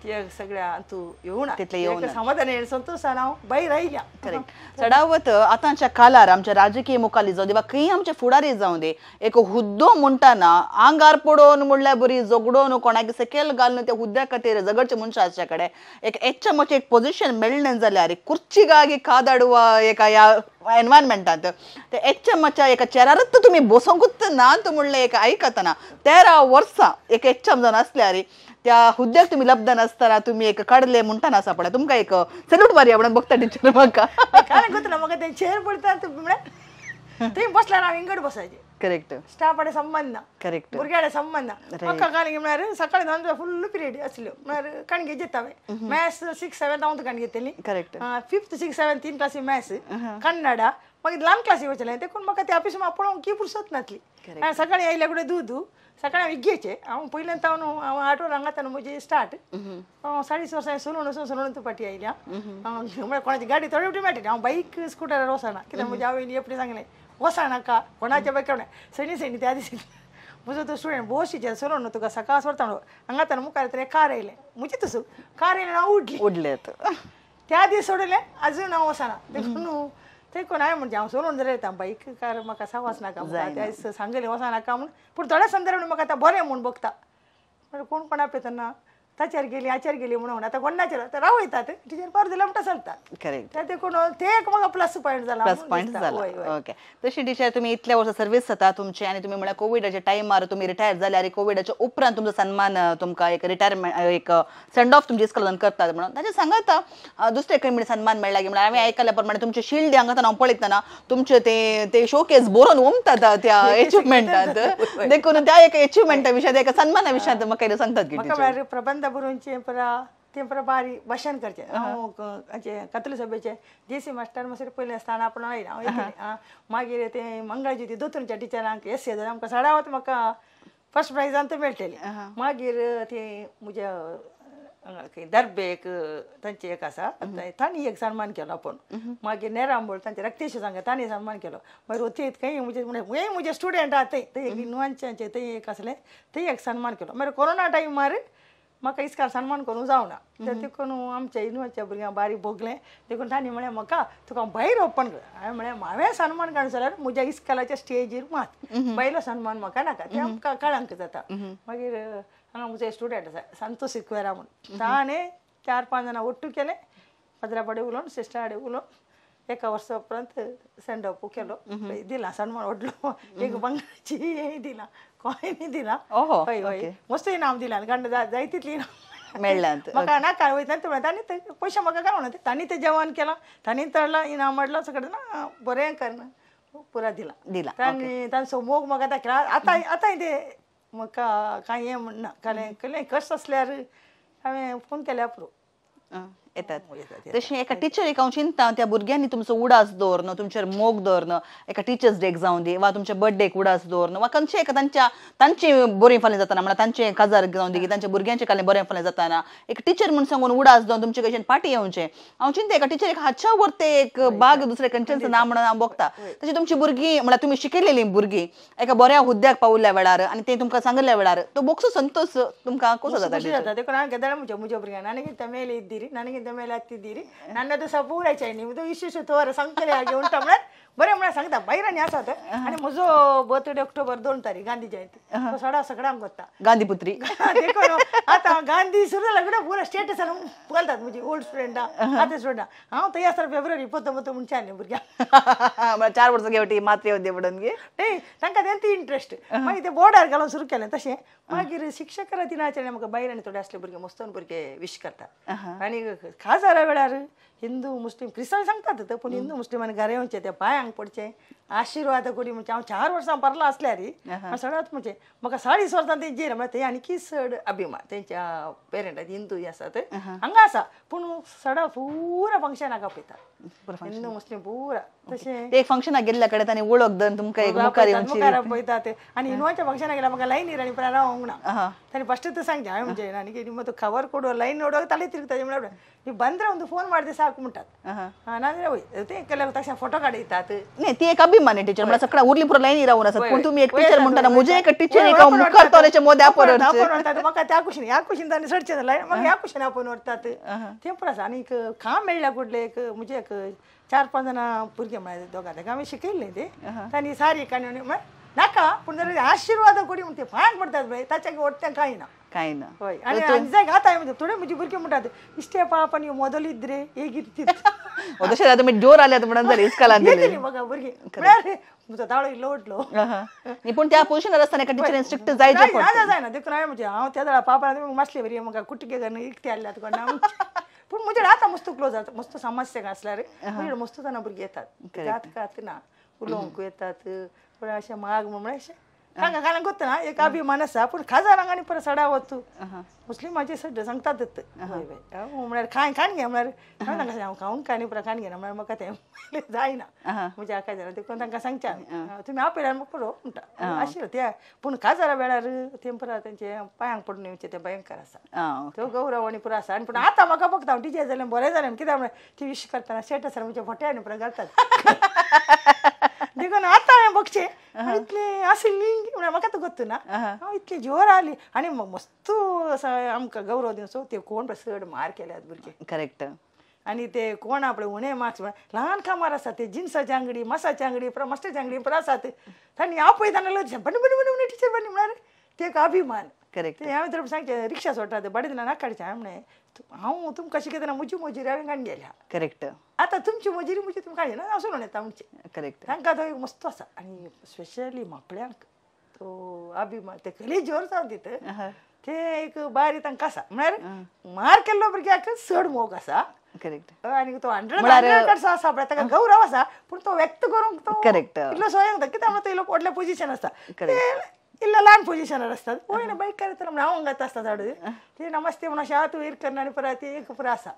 ते सगळ्या तूं येवना तितलें समाधान संतोशान हांव भायर आयल्या. करेक्ट. चडावत आतांच्या काळार आमच्या राजकीय मुखाली जावं दे वा खंय आमचे फुडारी जावं दे एक हुद्दो म्हणटाना आंगार पडोवन म्हणल्यार बरी झगडोवन कोणाक सकयल घालून त्या हुद्द्या खातीर झगडचे मनशां आसच्या कडेन एक एच्चमाचें एक पोजिशन मेळ्ळें जाल्यार एक कुर्चिगागी कादाडवा एका ह्या एनवायरमेंटांत ते एच्चमाच्या एका चेरारच तुमी बसोंकूच ना तूं म्हणलें एक आयकतना 13 वर्सां एक एच्चम जावन आसल्यार त्या हुद्द्याक तुमी लब्धन आसतना तुमी एक काडले म्हणटाना आसा पळय तुमकां एक सल्यूट मारया म्हणून बघता टिचर म्हाका काय गोतना म्हाका ते चेर पडटा म्हळ्यार थंय बसल्यार हांव इंगड बसायचें. करेक्ट. स्टाफ संबंद ना. करेक्ट. भुरग्याडे संबंद ना. म्हाका काणी म्हळ्यार सकाळी 9 फुल्ल पिरियड आसल्यो म्हळ्यार काणगे घेता हांवें मॅथ्स 6 7 हांव काणी घेतली. करेक्ट. 5th 6 7 3 क्लासी मॅथ्स कन्नडा मागीर ल्हान क्लासी वचलें देखून म्हाका ते ऑफिस पळोवंक की पुरसत नासली. सकाळी आयल्या कडेन दूद सकाळी हांव घेवचें हांव पयल्यान तावन हांव 8 वरां हांगा म्हजी स्टार्ट हांव 4.5 वर्सां सोलून वचून सोलून पाटी आयल्या म्हळ्यार कोणाची गाडी थोडी फावटी मेळटली हांव बायक स्कुटरार वचना कित्याक म्हज्या आवयन एपणी सांगलें वचनाका कोणाच्या बायक सणी सणी त्या दिसा म्हजो तो स्टुडंट बोशीचेर सोलून तुका सकाळ सोडता हांगा तर मुखार तर कार आयलें म्हजी तसो कार आयलें हांव उडली उडलें त्या दीस सोडलें अजून हांव वचना देखून ते कोण हांवें म्हणजे हांव सोडून जाल्यार येता बाईक कार म्हाका सावास नाका त्या दीस सांगलें वचनाका म्हूण पूण थोड्या संदर्भान म्हाका आतां बरें म्हूण बघता म्हळ्यार कोण कोणा पळयतना ताचेर गेली हाचेर गेली म्हणून आतां कोणाचेर आतां रावयतात टिचर पार दिल्या म्हणटा चलता. करेक्ट. ते देखून ते एक म्हाका प्लस पॉयंट जाला. प्लस पॉयंट जाला. ओके. तशी टिचर तुमी इतल्या वर्सां सर्वीस जाता तुमचे आनी तुमी म्हळ्यार कोविडाच्या टायमार तुमी रिटायर जाले आनी कोविडाच्या उपरांत तुमचो सन्मान तुमकां एक रिटायरमेंट एक सेंड ऑफ तुमचे इस्कॉलान करतात म्हणून ताचें सांगता दुसरे खंय म्हणून सन्मान मेळ्ळा की म्हळ्यार हांवें आयकल्या प्रमाणे तुमचे शिल्ड हांगा हांव पळयतना तुमचे ते ते शोकेस बरोवन ओमतात त्या एचिवमेंटांत देखून त्या एका एचिवमेंटा विशयात एका सन्माना विशयात म्हाका कितें सांगतात की टिचर प्रबंध बरोवचें परा तें परा बारी भाशण करचें हांव हाचें कथली सभेचें जे सी मास्टर मातशें पयलें आसतना आपण आयलें हांव येतलें मागीर तें मंगळाज्योती दोतोरच्या टिचरांक एस ए आमकां सडावत म्हाका फर्स्ट प्रायजान तें मेळटलें. मागीर तें म्हज्या दर्बे एक तांचे एक आसा तांणी एक सन्मान केलो आपूण मागीर नेरांबोळ तांचे रक्तेश सांगा तांणी सन्मान केलो मागीर ओते खंय म्हजे म्हजे स्टुडंट आहा थंय थंय एक नुवांचे थंय एक आसलें थंय एक सन्मान केलो मागीर कोरोना टायमार म्हाका इस्काल सन्मान करूंक जावना देखून आमच्या इनुवाच्या भुरग्यांक बारीक भोगलें देखून तांणी म्हळें म्हाका तुका भायर ओपन कर हांवें म्हळें हांवें सन्मान काडूं जाल्यार म्हज्या इस्कालाच्या स्टेजीर मात भायलो सन्मान म्हाका नाका तें आमकां कळंक जाता मागीर हांगा म्हजो स्टुडंट आसा संतोष सिक्वेरा म्हूण ताणें 4-5 जाणां ಒಟ್ಟು केलें पदरा पाडे उलोवन सिस्टर आडे उलोवन एका वर्सा उपरांत सेंड ऑफ केलो दिला सन्मान व्हडलो एक बंगाची हें दिला कॉयन दिला हय हय मस्त इनाम दिला कारण जाय तितली इनाम मेळ्ळां म्हाका नाका वयता ते तांणी पयशे म्हाका गावना तांणी तें जेवण केलां तांणी तळलां इनाम हाडलां सगळें ना बरें करून पुरा दिला दिला तांणी तांचो मोग म्हाका दाखयला आतां आतांय ते म्हाका कांय हें म्हणना कारण कसलें कश्ट आसल्यार हांवें फोन केल्यार पुरो येतात तशें एका टिचरीक हांव चिंता त्या भुरग्यांनी तुमचो उडास दवरन तुमचेर मोग दवरन एका टिचर्स डेक जावं दी वा तुमच्या बर्थडेक उडास दवरन वा खंयचे एका तांच्या तांचे बरें फाल्यां जाताना म्हळ्यार तांचे काजार जावं दी तांच्या भुरग्यांचे कालें बरें फाल्यां जाताना एक टिचर म्हूण सांगून उडास दवरून तुमचे कडच्यान पाटी येवचें हांव चिंता एका टिचरीक हाच्या वर ते एक बाग दुसरे खंयचेंच ना म्हणून हांव बघता तशें तुमची भुरगीं म्हळ्यार तुमी शिकयलेलीं भुरगीं एका बऱ्या हुद्द्याक पावल्ल्या वेळार आनी ते तुमकां सांगिल्ल्या वेळार तो बोगसो संतोष तुमकां कसो जाता देखून हांवें केदाळ म्हज्या म्हज्या भुरग्यांक ನನಗಿಂತ ಮೇಲೆ ಇದ್ದೀರಿ ನನಗಿಂತ ಮೇಲೆ ಹತ್ತಿದ್ದೀರಿ ನನ್ನದು ಸಹ ಪೂರೈಚಾय ನಿಮ್ಮದು ಇಷ್ಟು ತೋರ ಸಂಕಲೆ ಆಗಿ ಉಂಟ म्हळ्यार बरें म्हळ्यार सांगता बायरांनी आसात आनी म्हजो बर्थडे ऑक्टोबर 2 तारीख गांधी जयंती सडा सगळ्यांक वता गांधी पुत्री देखून आतां गांधी सुरू जाला कुठे पुरा स्टेटस घालतात म्हजी ओल्ड स्टुडंटां आतां स्टुडंटां हांव थंय आसतना फेब्रुवारी पोतो पोतो म्हणचे आसलें भुरग्यांक 4 वर्सां घेवटी मात्र येवन म्हणून गे तांकां तें इंट्रस्ट मागीर ते बोर्डार घालून सुरू केलें तशें मागीर शिक्षकां दिनाचरणे म्हाका बायरांनी थोडे आसले भुरगे मस्तोन भुरगे विश करतात आनी खाजारा वेळार हिंदू मुस्लीम क्रिस्तांव सांगतात पूण हिंदू मुस्लीम आनी घरा येवचें ते पांयांक पडचें आशिर्वाद करी म्हणजे हांव 4 वर्सां परला आसल्यार हांव सगळ्यात म्हणजे म्हाका 4.5 वर्सां तेंचेर म्हळ्यार ते आनीकी चड अभिमान तेंच्या पेरंटाक हिंदू आसात हांगा आसा पूण सडा पुरा फंक्शनाक आपयतात हिंदू मुस्लीम पुरा तशें ते फंक्शनाक गेल्ल्या कडेन तांणी वळख धरून तुमकां एक मुखार येवची मुखार पळयतात आनी हिंदवाच्या फंक्शनाक गेल्यार म्हाका लायनीर आनी पुरा रावंक ना तांणी ಫಸ್ಟ್ सांगचें हांवें म्हणजे आनी ಮತ್ತು ಕವರ್ ಕೊಡುವ ಲೈನ್ ನೋಡುವಾಗ ತಲೆ ತಿರುಗ್ತದೆ म्हळ्यार ನೀವು ಬಂದ್ರೆ ಒಂದು ಫೋನ್ ಮಾಡಿದೆ ಸಾಕು म्हणटात नाजाल्यार वय ते केल्या तशें फोटो काडयतात न्ही ती एक अभिमान टिचर म्हळ्यार सगळ्या उरली पुरो लायनी रावून आसात पूण तुमी एक टिचर म्हणटाना म्हजे एक टिचर एक मुखार तोरेचे मोदे आपोवन व्हरतात म्हाका त्या कुशीन ह्या कुशीन तांणी सडचें लायन म्हाका ह्या कुशीन आपोवन व्हरतात तें पुरो आसा आनीक काम मेळ्ळ्या कुडले एक म्हजे एक 4-5 जाणां भुरगे म्हळ्यार दोगां तेका आमी शिकयल्लें ते तांणी सारी काणी म्हळ्यार नाका पूण जर आशिर्वाद कोडी म्हण ते पांयांक पडटात पळय ताच्या ओडटें कांय ना कांय ना हय आनी आनी जाय आतां म्हणजे थोडे म्हजी भुरगीं म्हणटात इश्टे पाप आनी ಮೊದಲಿದ್ರೆ ಹೇಗಿರ್ತಿತ್ತು तशें जाल्यार तुमी जोर आल्यात म्हणून जालें इस्कालान येतली म्हाका भुरगीं म्हळ्यार म्हजो ताळो इल्लो उठलो पूण त्या पोजिशनार आसतना एका टिचरीन स्ट्रिक्ट जायचें पडटा जायना देखून हांवें म्हणजे हांव त्या वेळार पापा मासले बरी म्हाका कुटके घालून इकते आसल्यात कोण पूण म्हजे आतां मस्त क्लोज जाता मस्त समस्या आसल्यार म्हजे मस्त जाणां भुरगीं येतात जात कात ना उलोवंक येतात पूण अशें माग म्हळ्यार अशें तांकां कांय गोत्त ना एक अभिमान आसा पूण खाजारांक आनी परत सडा वतू मुस्लिमाचे सड्डे सांगतात हय हय म्हळ्यार खाय खाण घे म्हळ्यार हांवें तांकां हांव खावंक कांय परत खाण घेना म्हळ्यार म्हाका तें जायना म्हज्या काय जायना देखून तांकां सांगचें तुमी आपयल्यार म्हाका पुरो म्हणटा आशिल्लें ते पूण काजारा वेळार तें परत तेंचे पांयांक पडून येवचें तें भयंकर आसा तो गौरव आनी पुरो आसा आनी पूण आतां म्हाका बघता हांव टिचर जालें बरें जालें कित्याक म्हळ्यार ती विश करतना स्टेटसार म्हजे फोटे आनी परत घालतात देखून आतां हांवें बघचें इतलें आशिल्ली म्हळ्यार म्हाका तर गोत्त ना हांव इतली जोर आली आनी मस्त असो आमकां गौरव दिवचो ते कोण चड मार केल्यात भुरगे करेक्ट आनी ते कोण आपले उणे मार्क्स ल्हान कामार आसात ते जिन्साची आंगडी मासाची आंगडी परत मास्टरची आंगडी परत आसात तांणी आपयतना बनी बनी बनी टिचर बनी म्हळ्यार ते एक अभिमान करेक्ट ते हांवें तर सांगचें रिक्षा सोडटात बडे नाका काडचें हांवें म्हणलें हांव तुमकां शिकयतना म्हजी मजुरी हांवें काडून गेल्या करेक्ट आतां तुमची मजुरी म्हजी तुमकां काडली ना हांव सोडून येता म्हणचें करेक्ट तांकां तो एक मस्त आसा आनी स्पेशली म्हापळ्यांक तो अभिमान ते कली जोर जावन दिता ते एक बारी तांकां आसा म्हळ्यार मार केल्लो भुरग्याक चड मोग आसा करेक्ट आनी तो 100 आसा पळय ताका गौरव आसा पूण तो व्यक्त करूंक तो करेक्ट इल्लो स्वयं कित्याक म्हणटा तो इल्लो व्हडलें पोजिशन आसता. इल्ला ल्हान पोजिशनार आसतात वयर बाईक करतना म्हण हांव हांगात आसता झाड ते नमस्ते म्हणून अशें हात वयर करना आनी परत ते एक पुरो आसा.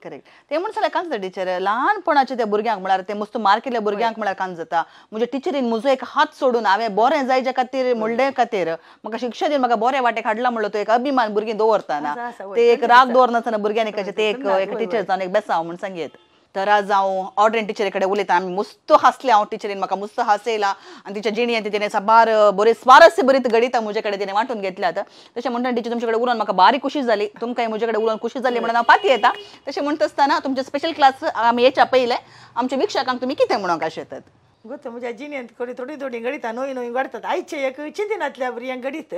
करेक्ट. ते म्हण जाल्यार कांय जाता टिचर ल्हानपणाचे त्या भुरग्यांक म्हळ्यार ते मस्त मार्क केल्ल्या भुरग्यांक म्हळ्यार कांय जाता म्हणजे टिचरीन म्हजो एक हात सोडून हांवें बरें जायच्या खातीर म्हणले खातीर म्हाका शिक्षा दिवन म्हाका बऱ्या वाटेक हाडला म्हणलो तो एक अभिमान भुरगीं दवरतना ते एक राग दवरनासतना भुरग्यांनी कशें ते एक एक टिचर जावन एक बेसांव म्हूण सांगयत. तर आज हांव ऑड्रेन टिचरी कडेन उलयता आमी मस्त हांसले हांव टिचरीन म्हाका मस्त हांसयला आनी तिच्या जिणेंत तिणें साबार बरे स्वारस्य बरीत घडिता म्हजे कडेन तिणें वांटून घेतल्यात. तशें म्हणटा टिचर तुमचे कडेन उलोवन म्हाका बारीक खुशी जाली तुमकांय म्हजे कडेन उलोवन खुशी जाली म्हणून हांव पाती येता. तशें म्हणटा आसतना तुमचे स्पेशल क्लास आमी येच्या पयलें आमच्या वीक्षकांक तुमी कितें म्हणूंक अशें येतात? गोत्त म्हज्या जिणेंत कोणी थोडी थोडी घडिता नवी नवी घडतात आयचे एक चिंतिनातल्या भुरग्यांक घडीत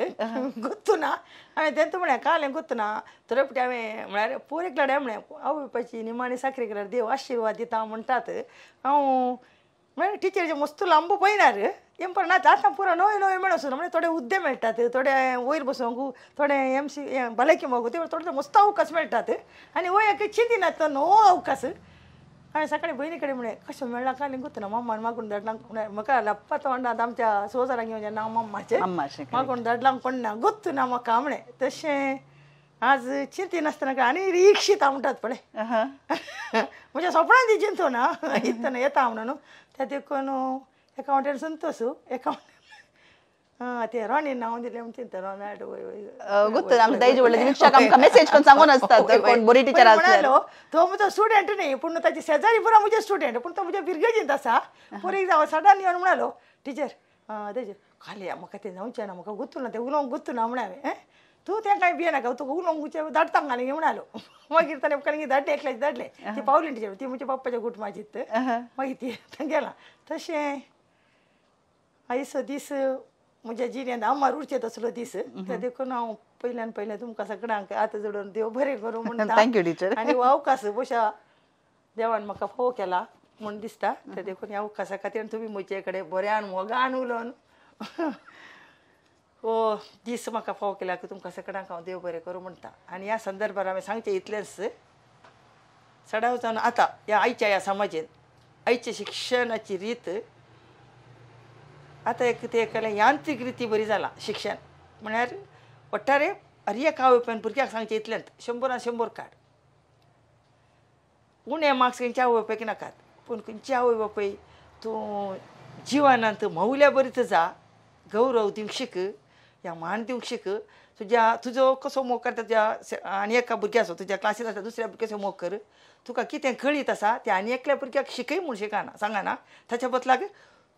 गोत्तू ना हांवें तेंत म्हळें कालें गोत्तू ना थोडे फावटी हांवें म्हळ्यार पोर एकल्या म्हळें आवय बापायची निमाणी साखरे केल्यार देव आशिर्वाद दिता म्हणटात हांव म्हळ्यार टिचरीचे मस्त लांब पळयनार एम पण ना आतां पुरो नव्यो नव्यो मेळोसो म्हणजे थोडे हुद्दे मेळटात थोडे वयर बसोंक थोडे एम सी भलायकी मागू ते थोडे मस्त अवकाश मेळटात आनी वय एक चिंतिनात तो नवो अवकाश. हांवें सकाळी भयणी कडेन म्हळें कशें मेळ्ळा कांय गोत्त ना मम्मान मागून धाडलां म्हाका लप्पा तोंडांत आमच्या सोजारांक घेवन नांव मम्माचें मागून धाडलां कोण ना गोत्त ना म्हाका म्हळें. तशें आज चिंतिनासतना आनी रिक्षीता म्हणटात पळय म्हज्या सोपणान ती चिंतो ना इतना येता म्हणून त्या देखून एका वाटेन संतोष एका वाटेन ते रोनी नांव दिलें म्हण चिंता रोनाल्ड मेसेज करून सांगून आसतात कोण बरी टिचर म्हणालो तो म्हजो स्टुडंट न्ही पूण ताचे शेजारी पुरो म्हजे स्टुडंट पूण तो म्हज्या फिरगेजींत आसा फॉर एग्जाम्पल सडन येवन म्हणालो टिचर तेजे खाली म्हाका तें जावचें ना म्हाका गुत्तू ना तें उलोवंक गुत्तू ना म्हळें हांवें तूं तें कांय भियेनाका तुका उलोवंक धाडटा आनी म्हणालो. मागीर ताणें म्हाका धाडलें एकल्याचे धाडलें ती पावली टिचर ती म्हज्या बाप्पाच्या कुटुंबाची मागीर ती गेला. तशें आयचो दीस म्हज्या जिणेंत आमार उरचें तसलो दीस त्या देखून हांव पयल्यान पयलें तुमकां सगळ्यांक हात जोडून देव बरें करूं म्हणटा. Thank you teacher. आनी हो अवकाश बोशा देवान म्हाका फावो केला म्हूण दिसता त्या देखून ह्या अवकाशा खातीर तुमी म्हजे कडेन बऱ्यान मोगान उलोवन हो दीस म्हाका फावो केला की तुमकां सगळ्यांक हांव देव बरें करूं म्हणटा. आनी ह्या संदर्भार हांवें सांगचें इतलेंच सदांच जावन आतां ह्या आयच्या ह्या समाजेन आयच्या शिक्षणाची रीत आतां एक ते एकलें यांत्रीक रिती बरी जालां शिक्षण म्हळ्यार वट्टारे हर एक आवय बापायन भुरग्याक सांगचें इतलेंच 100 100 काड उणे मार्क्स खंयच्या आवय बापायक नाकात पूण खंयची आवय बापाय तूं जिवनांत म्होवल्या बरीच जा गौरव दिवंक शीक या मान दिवंक शीक तुज्या तुजो कसो मोग करता तुज्या आनी एका भुरग्याचो तुज्या क्लासीन आसा दुसऱ्या भुरग्याचो मोग कर तुका कितें कळीत आसा तें आनी एकल्या भुरग्याक शिकय म्हूण शिकना सांगना ताच्या बदलाक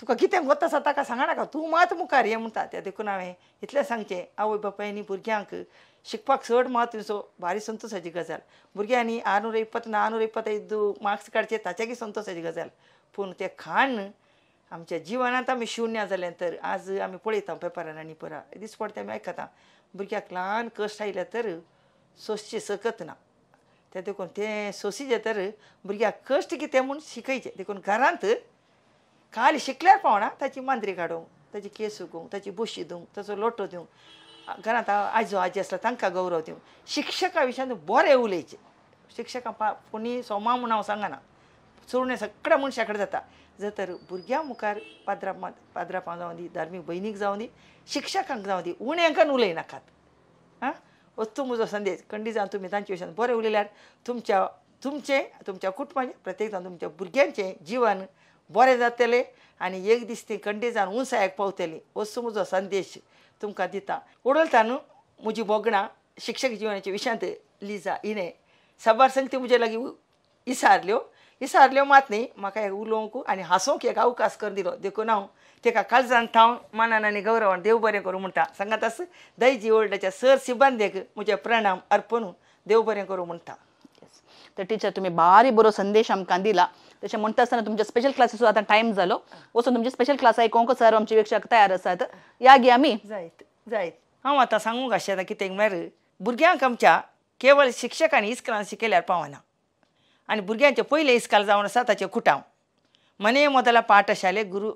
तुका कितें गोत आसा ताका सांगनाका तूं मात मुखार हें म्हणटा. त्या देखून हांवें इतलें सांगचें आवय बापायनी भुरग्यांक शिकपाक चड म्हत्वाचो भारी संतोशाची गजाल भुरग्यांनी 620 625 मार्क्स काडचे ताच्याकी संतोशाची गजाल पूण तें खाण आमच्या जिवनांत आमी शुन्य जालें तर आज आमी पळयता पेपरान आनी परा दिसपडटे आमी आयकता भुरग्याक ल्हान कश्ट आयले तर सोंसचें सकत ना तें देखून तें सोंसीचें तर भुरग्याक कश्ट कितें म्हूण शिकयचें देखून घरांत काल शिकल्यार पावना ताची मांद्री काडूंक ताची केस सुकोवंक ताची बोशी दिवंक ताचो लोटो दिवंक घरांत आजो आजी आसता तांकां गौरव दिवंक शिक्षका विशयान बरें उलयचें शिक्षकां कोणी सोमा म्हूण हांव सांगना चोडणे सगळ्या मनशा कडेन जाता जर तर भुरग्यां मुखार पाद्रापां जावं दी धार्मीक भयणीक जावं दी शिक्षकांक जावं दी उण्यांकान उलयनाकात आं वस्तू म्हजो संदेश खंडीत जावन तुमी तांचे विशयान बरें उलयल्यार तुमच्या तुमचें तुमच्या कुटुंबाचें प्रत्येक जावन तुमच्या भुरग्यांचें जिवन बरें जातलें आनी एक दीस ती खंडीत जावन उंचायेक पावतली वस्तू म्हजो संदेश तुमकां दिता. उडलता न्हू म्हजी भोगणां शिक्षक जिवनाच्या विशयांत लिजा हिणें साबार संगती म्हजे लागीं इसारल्यो इसारल्यो मात न्ही म्हाका एक उलोवंक आनी हांसोवंक एक अवकाश करून दिलो देखून हांव तेका काळजान थावन मानान आनी गौरवान देव बरें करूं म्हणटा. सांगात दायजी ओल्डाच्या सर सिब्बंदेक म्हजें प्रणाम अर्पण देव बरें करूं म्हणटा. तर टिचर तुम्ही भारी बरो संदेश आमकां दिला. तशें म्हणटा आसतना तुमच्या स्पेशल क्लासीचो आतां टायम जालो वचून तुमचे स्पेशल क्लास आयकोंक सर आमचे वीक्षक तयार आसात या गे आमी जायत जायत. हांव आतां सांगूंक आशेता कितें म्हळ्यार भुरग्यांक आमच्या केवळ शिक्षकांनी इस्कलान शिकयल्यार पावना आनी भुरग्यांचें पयलें इस्काल जावन आसा ताचें कुटांव मने मोदला पाठशाले गुरू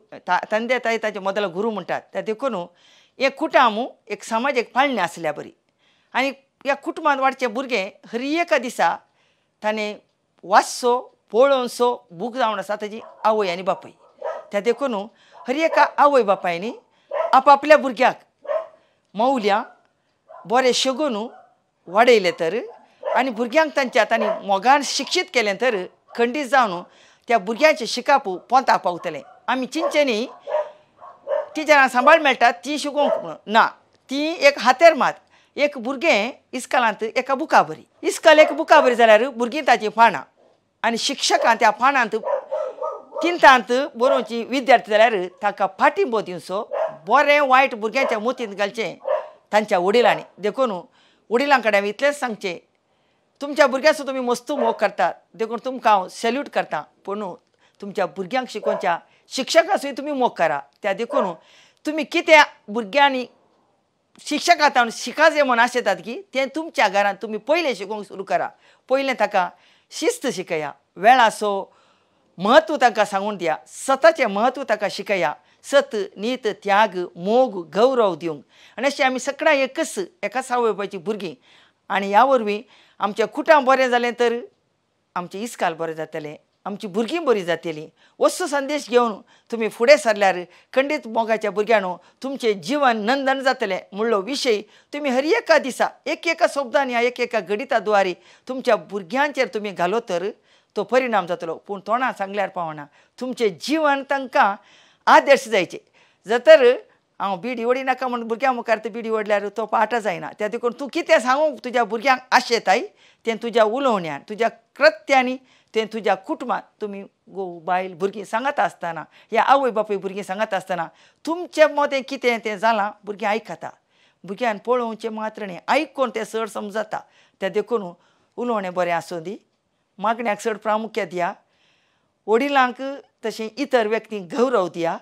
तंदे ताई ताचे मोदला गुरू म्हणटात त्या देखून एक कुटांब एक समाजीक पाळणें आसल्या बरी आनी ह्या कुटुंबांत वाडचें भुरगें हर एका दिसा ताणें वाचचो पळोवचो बूक जावन आसा ताजी आवय आनी बापूय त्या देखून हर एका आवय बापायनी आपापल्या भुरग्याक मौल्यां बरें शिकून वाडयलें तर आनी भुरग्यांक तांच्या तांणी मोगान शिक्षीत केलें तर खंडीत जावन त्या भुरग्यांचें शिकप पोंताक पावतलें. आमी चिंतचें टिचरांक सांबाळ मेळटा ती शिकोवंक म्हणून ना, ती एक हातेर मात एक भुरगें इस्कालांत एका बुका बरी इस्काल एक बुका बरी जाल्यार भुरगीं ताचीं पानां आनी शिक्षकां त्या पानांत तिंतांत बरोवची विद्यार्थी जाल्यार ताका पाठिंबो दिवचो, बरें वायट भुरग्यांच्या मोतींत घालचें तांच्या वडिलांनी. देखून वडिलां कडेन हांवें इतलेंच सांगचें, तुमच्या भुरग्यांचो तुमी मस्तू मोग करतात देखून तुमकां हांव सॅल्यूट करता, पूण तुमच्या भुरग्यांक शिकोवच्या शिक्षकांचोय तुमी मोग करा. त्या देखून तुमी कितें भुरग्यांनी शिक्षकां तावन शिकाजे म्हूण आशेतात की तें तुमच्या घरांत तुमी पयलें शिकोवंक सुरू करा. पयलें ताका शिस्त शिकया, वेळाचो म्हत्व तांकां सांगून दिया, सताचें म्हत्व ताका शिकया, सत नीत त्याग मोग गौरव दिवंक. आनी अशें आमी सगळ्यां एकच एकाच आवय बापायचीं भुरगीं आनी ह्या वरवीं आमचें कुटां बरें जालें तर आमचें इस्काल बरें जातलें, आमची भुरगीं बरीं जातलीं. वस्तू संदेश घेवन तुमी फुडें सरल्यार खंडीत मोगाच्या भुरग्यांनो तुमचें जिवन नंदन जातलें म्हणलो विशय तुमी हर एका दिसा एक एका शब्दांनी एक एका गणिता द्वारे तुमच्या भुरग्यांचेर तुमी घालो तर तो परिणाम जातलो. पूण तोंडान सांगल्यार पावना, तुमचें जिवन तांकां आदर्श जायचे. जर तर हांव बिडी ओडी नाका म्हूण भुरग्यां मुखार ती बिडी ओडल्यार तो पाठ जायना. त्या देखून तूं कितें सांगूंक तुज्या भुरग्यांक आशेताय तें तुज्या उलोवण्यान तुज्या कृत्यांनी तें तुज्या कुटुंबांत तुमी घोव बायल भुरगीं सांगत आसतना ह्या आवय बापूय भुरगीं सांगत आसतना तुमचें मदें कितें तें जालां भुरगीं आयकता. भुरग्यान पळोवचें मात्र न्ही, आयकून तें चड समजता. त्या देखून उलोवणें बरें आसूं दी, मागण्याक चड प्रामुख्य दिया, वडिलांक तशें इतर व्यक्तींक गौरव दिया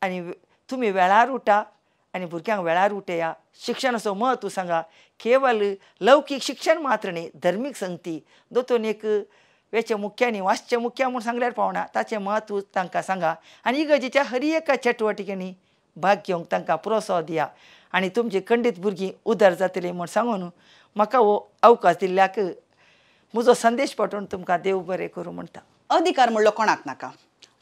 आनी तुमी वेळार उठा आनी भुरग्यांक वेळार उठया. शिक्षणाचो म्हत्व सांगा, केवल लौकीक शिक्षण मात्र न्ही, धर्मीक संगती दोतोन एक वेचे मुख्यांनी वाचचे मुख्या म्हूण सांगल्यार पावना, ताचें म्हत्व तांकां सांगा आनी इगर्जेच्या हर एका चटवटिकेंनी भाग घेवंक तांकां प्रोत्साहन दिया आनी तुमची खंडीत भुरगीं उदार जातली म्हूण सांगून म्हाका हो अवकाश दिल्ल्याक म्हजो संदेश पाठोवन तुमकां देव बरें करूं म्हणटा. अधिकार म्हणलो कोणाक नाका,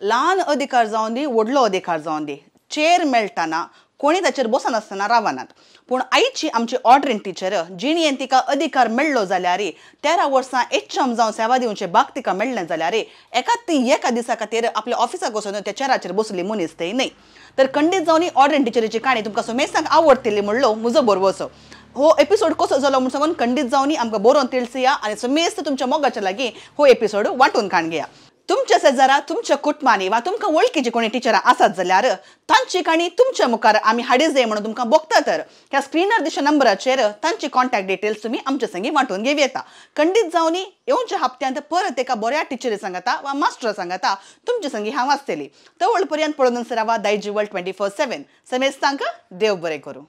ल्हान अधिकार जावन दी व्हडलो अधिकार जावन दी, चेर मेळटाना कोणी ताचेर बसनासतना रावनात. पूण आयची आमची ऑर्डरीन टिचर जिणेन तिका अधिकार मेळ्ळो जाल्यार 13 वर्सां एच एम जावन सेवा दिवचे बाग तिका मेळ्ळें जाल्यार एका ती एका दिसा खातीर आपल्या ऑफिसाक वचून त्या चेराचेर बसली मनीस ती न्हय. तर खंडीत जावन ऑर्डरीन टिचरीची काणी तुमकां समेस्तांक आवडटली म्हणलो म्हजो बरवसो. हो एपिसोड कसो जालो म्हूण सांगून खंडीत जावन आमकां बरोवन तिळसया आनी समेस्त तुमच्या मोगाच्या लागीं हो एपिसोड वांटून काण घेया. तुमच्या शेजारा तुमच्या कुटुंबांनी वा तुमकां वळखीची कोणी टिचरां आसात जाल्यार तांची काणी तुमच्या मुखार आमी हाडी जाय म्हणून तुमकां बघता तर ह्या स्क्रिनार दिसच्या नंबराचेर तांची कॉन्टॅक्ट डिटेल्स तुमी आमच्या संगी वांटून घेवं येता. खंडीत जावन येवच्या हप्त्यांत परत एका बऱ्या टिचरी सांगता वा मास्टर सांगता तुमच्या संगी हांव आसतली. तवळ पर्यंत पळोवन रावा दायजिवर्ल्ड 24/7. समेस्तांक देव बरें करूं.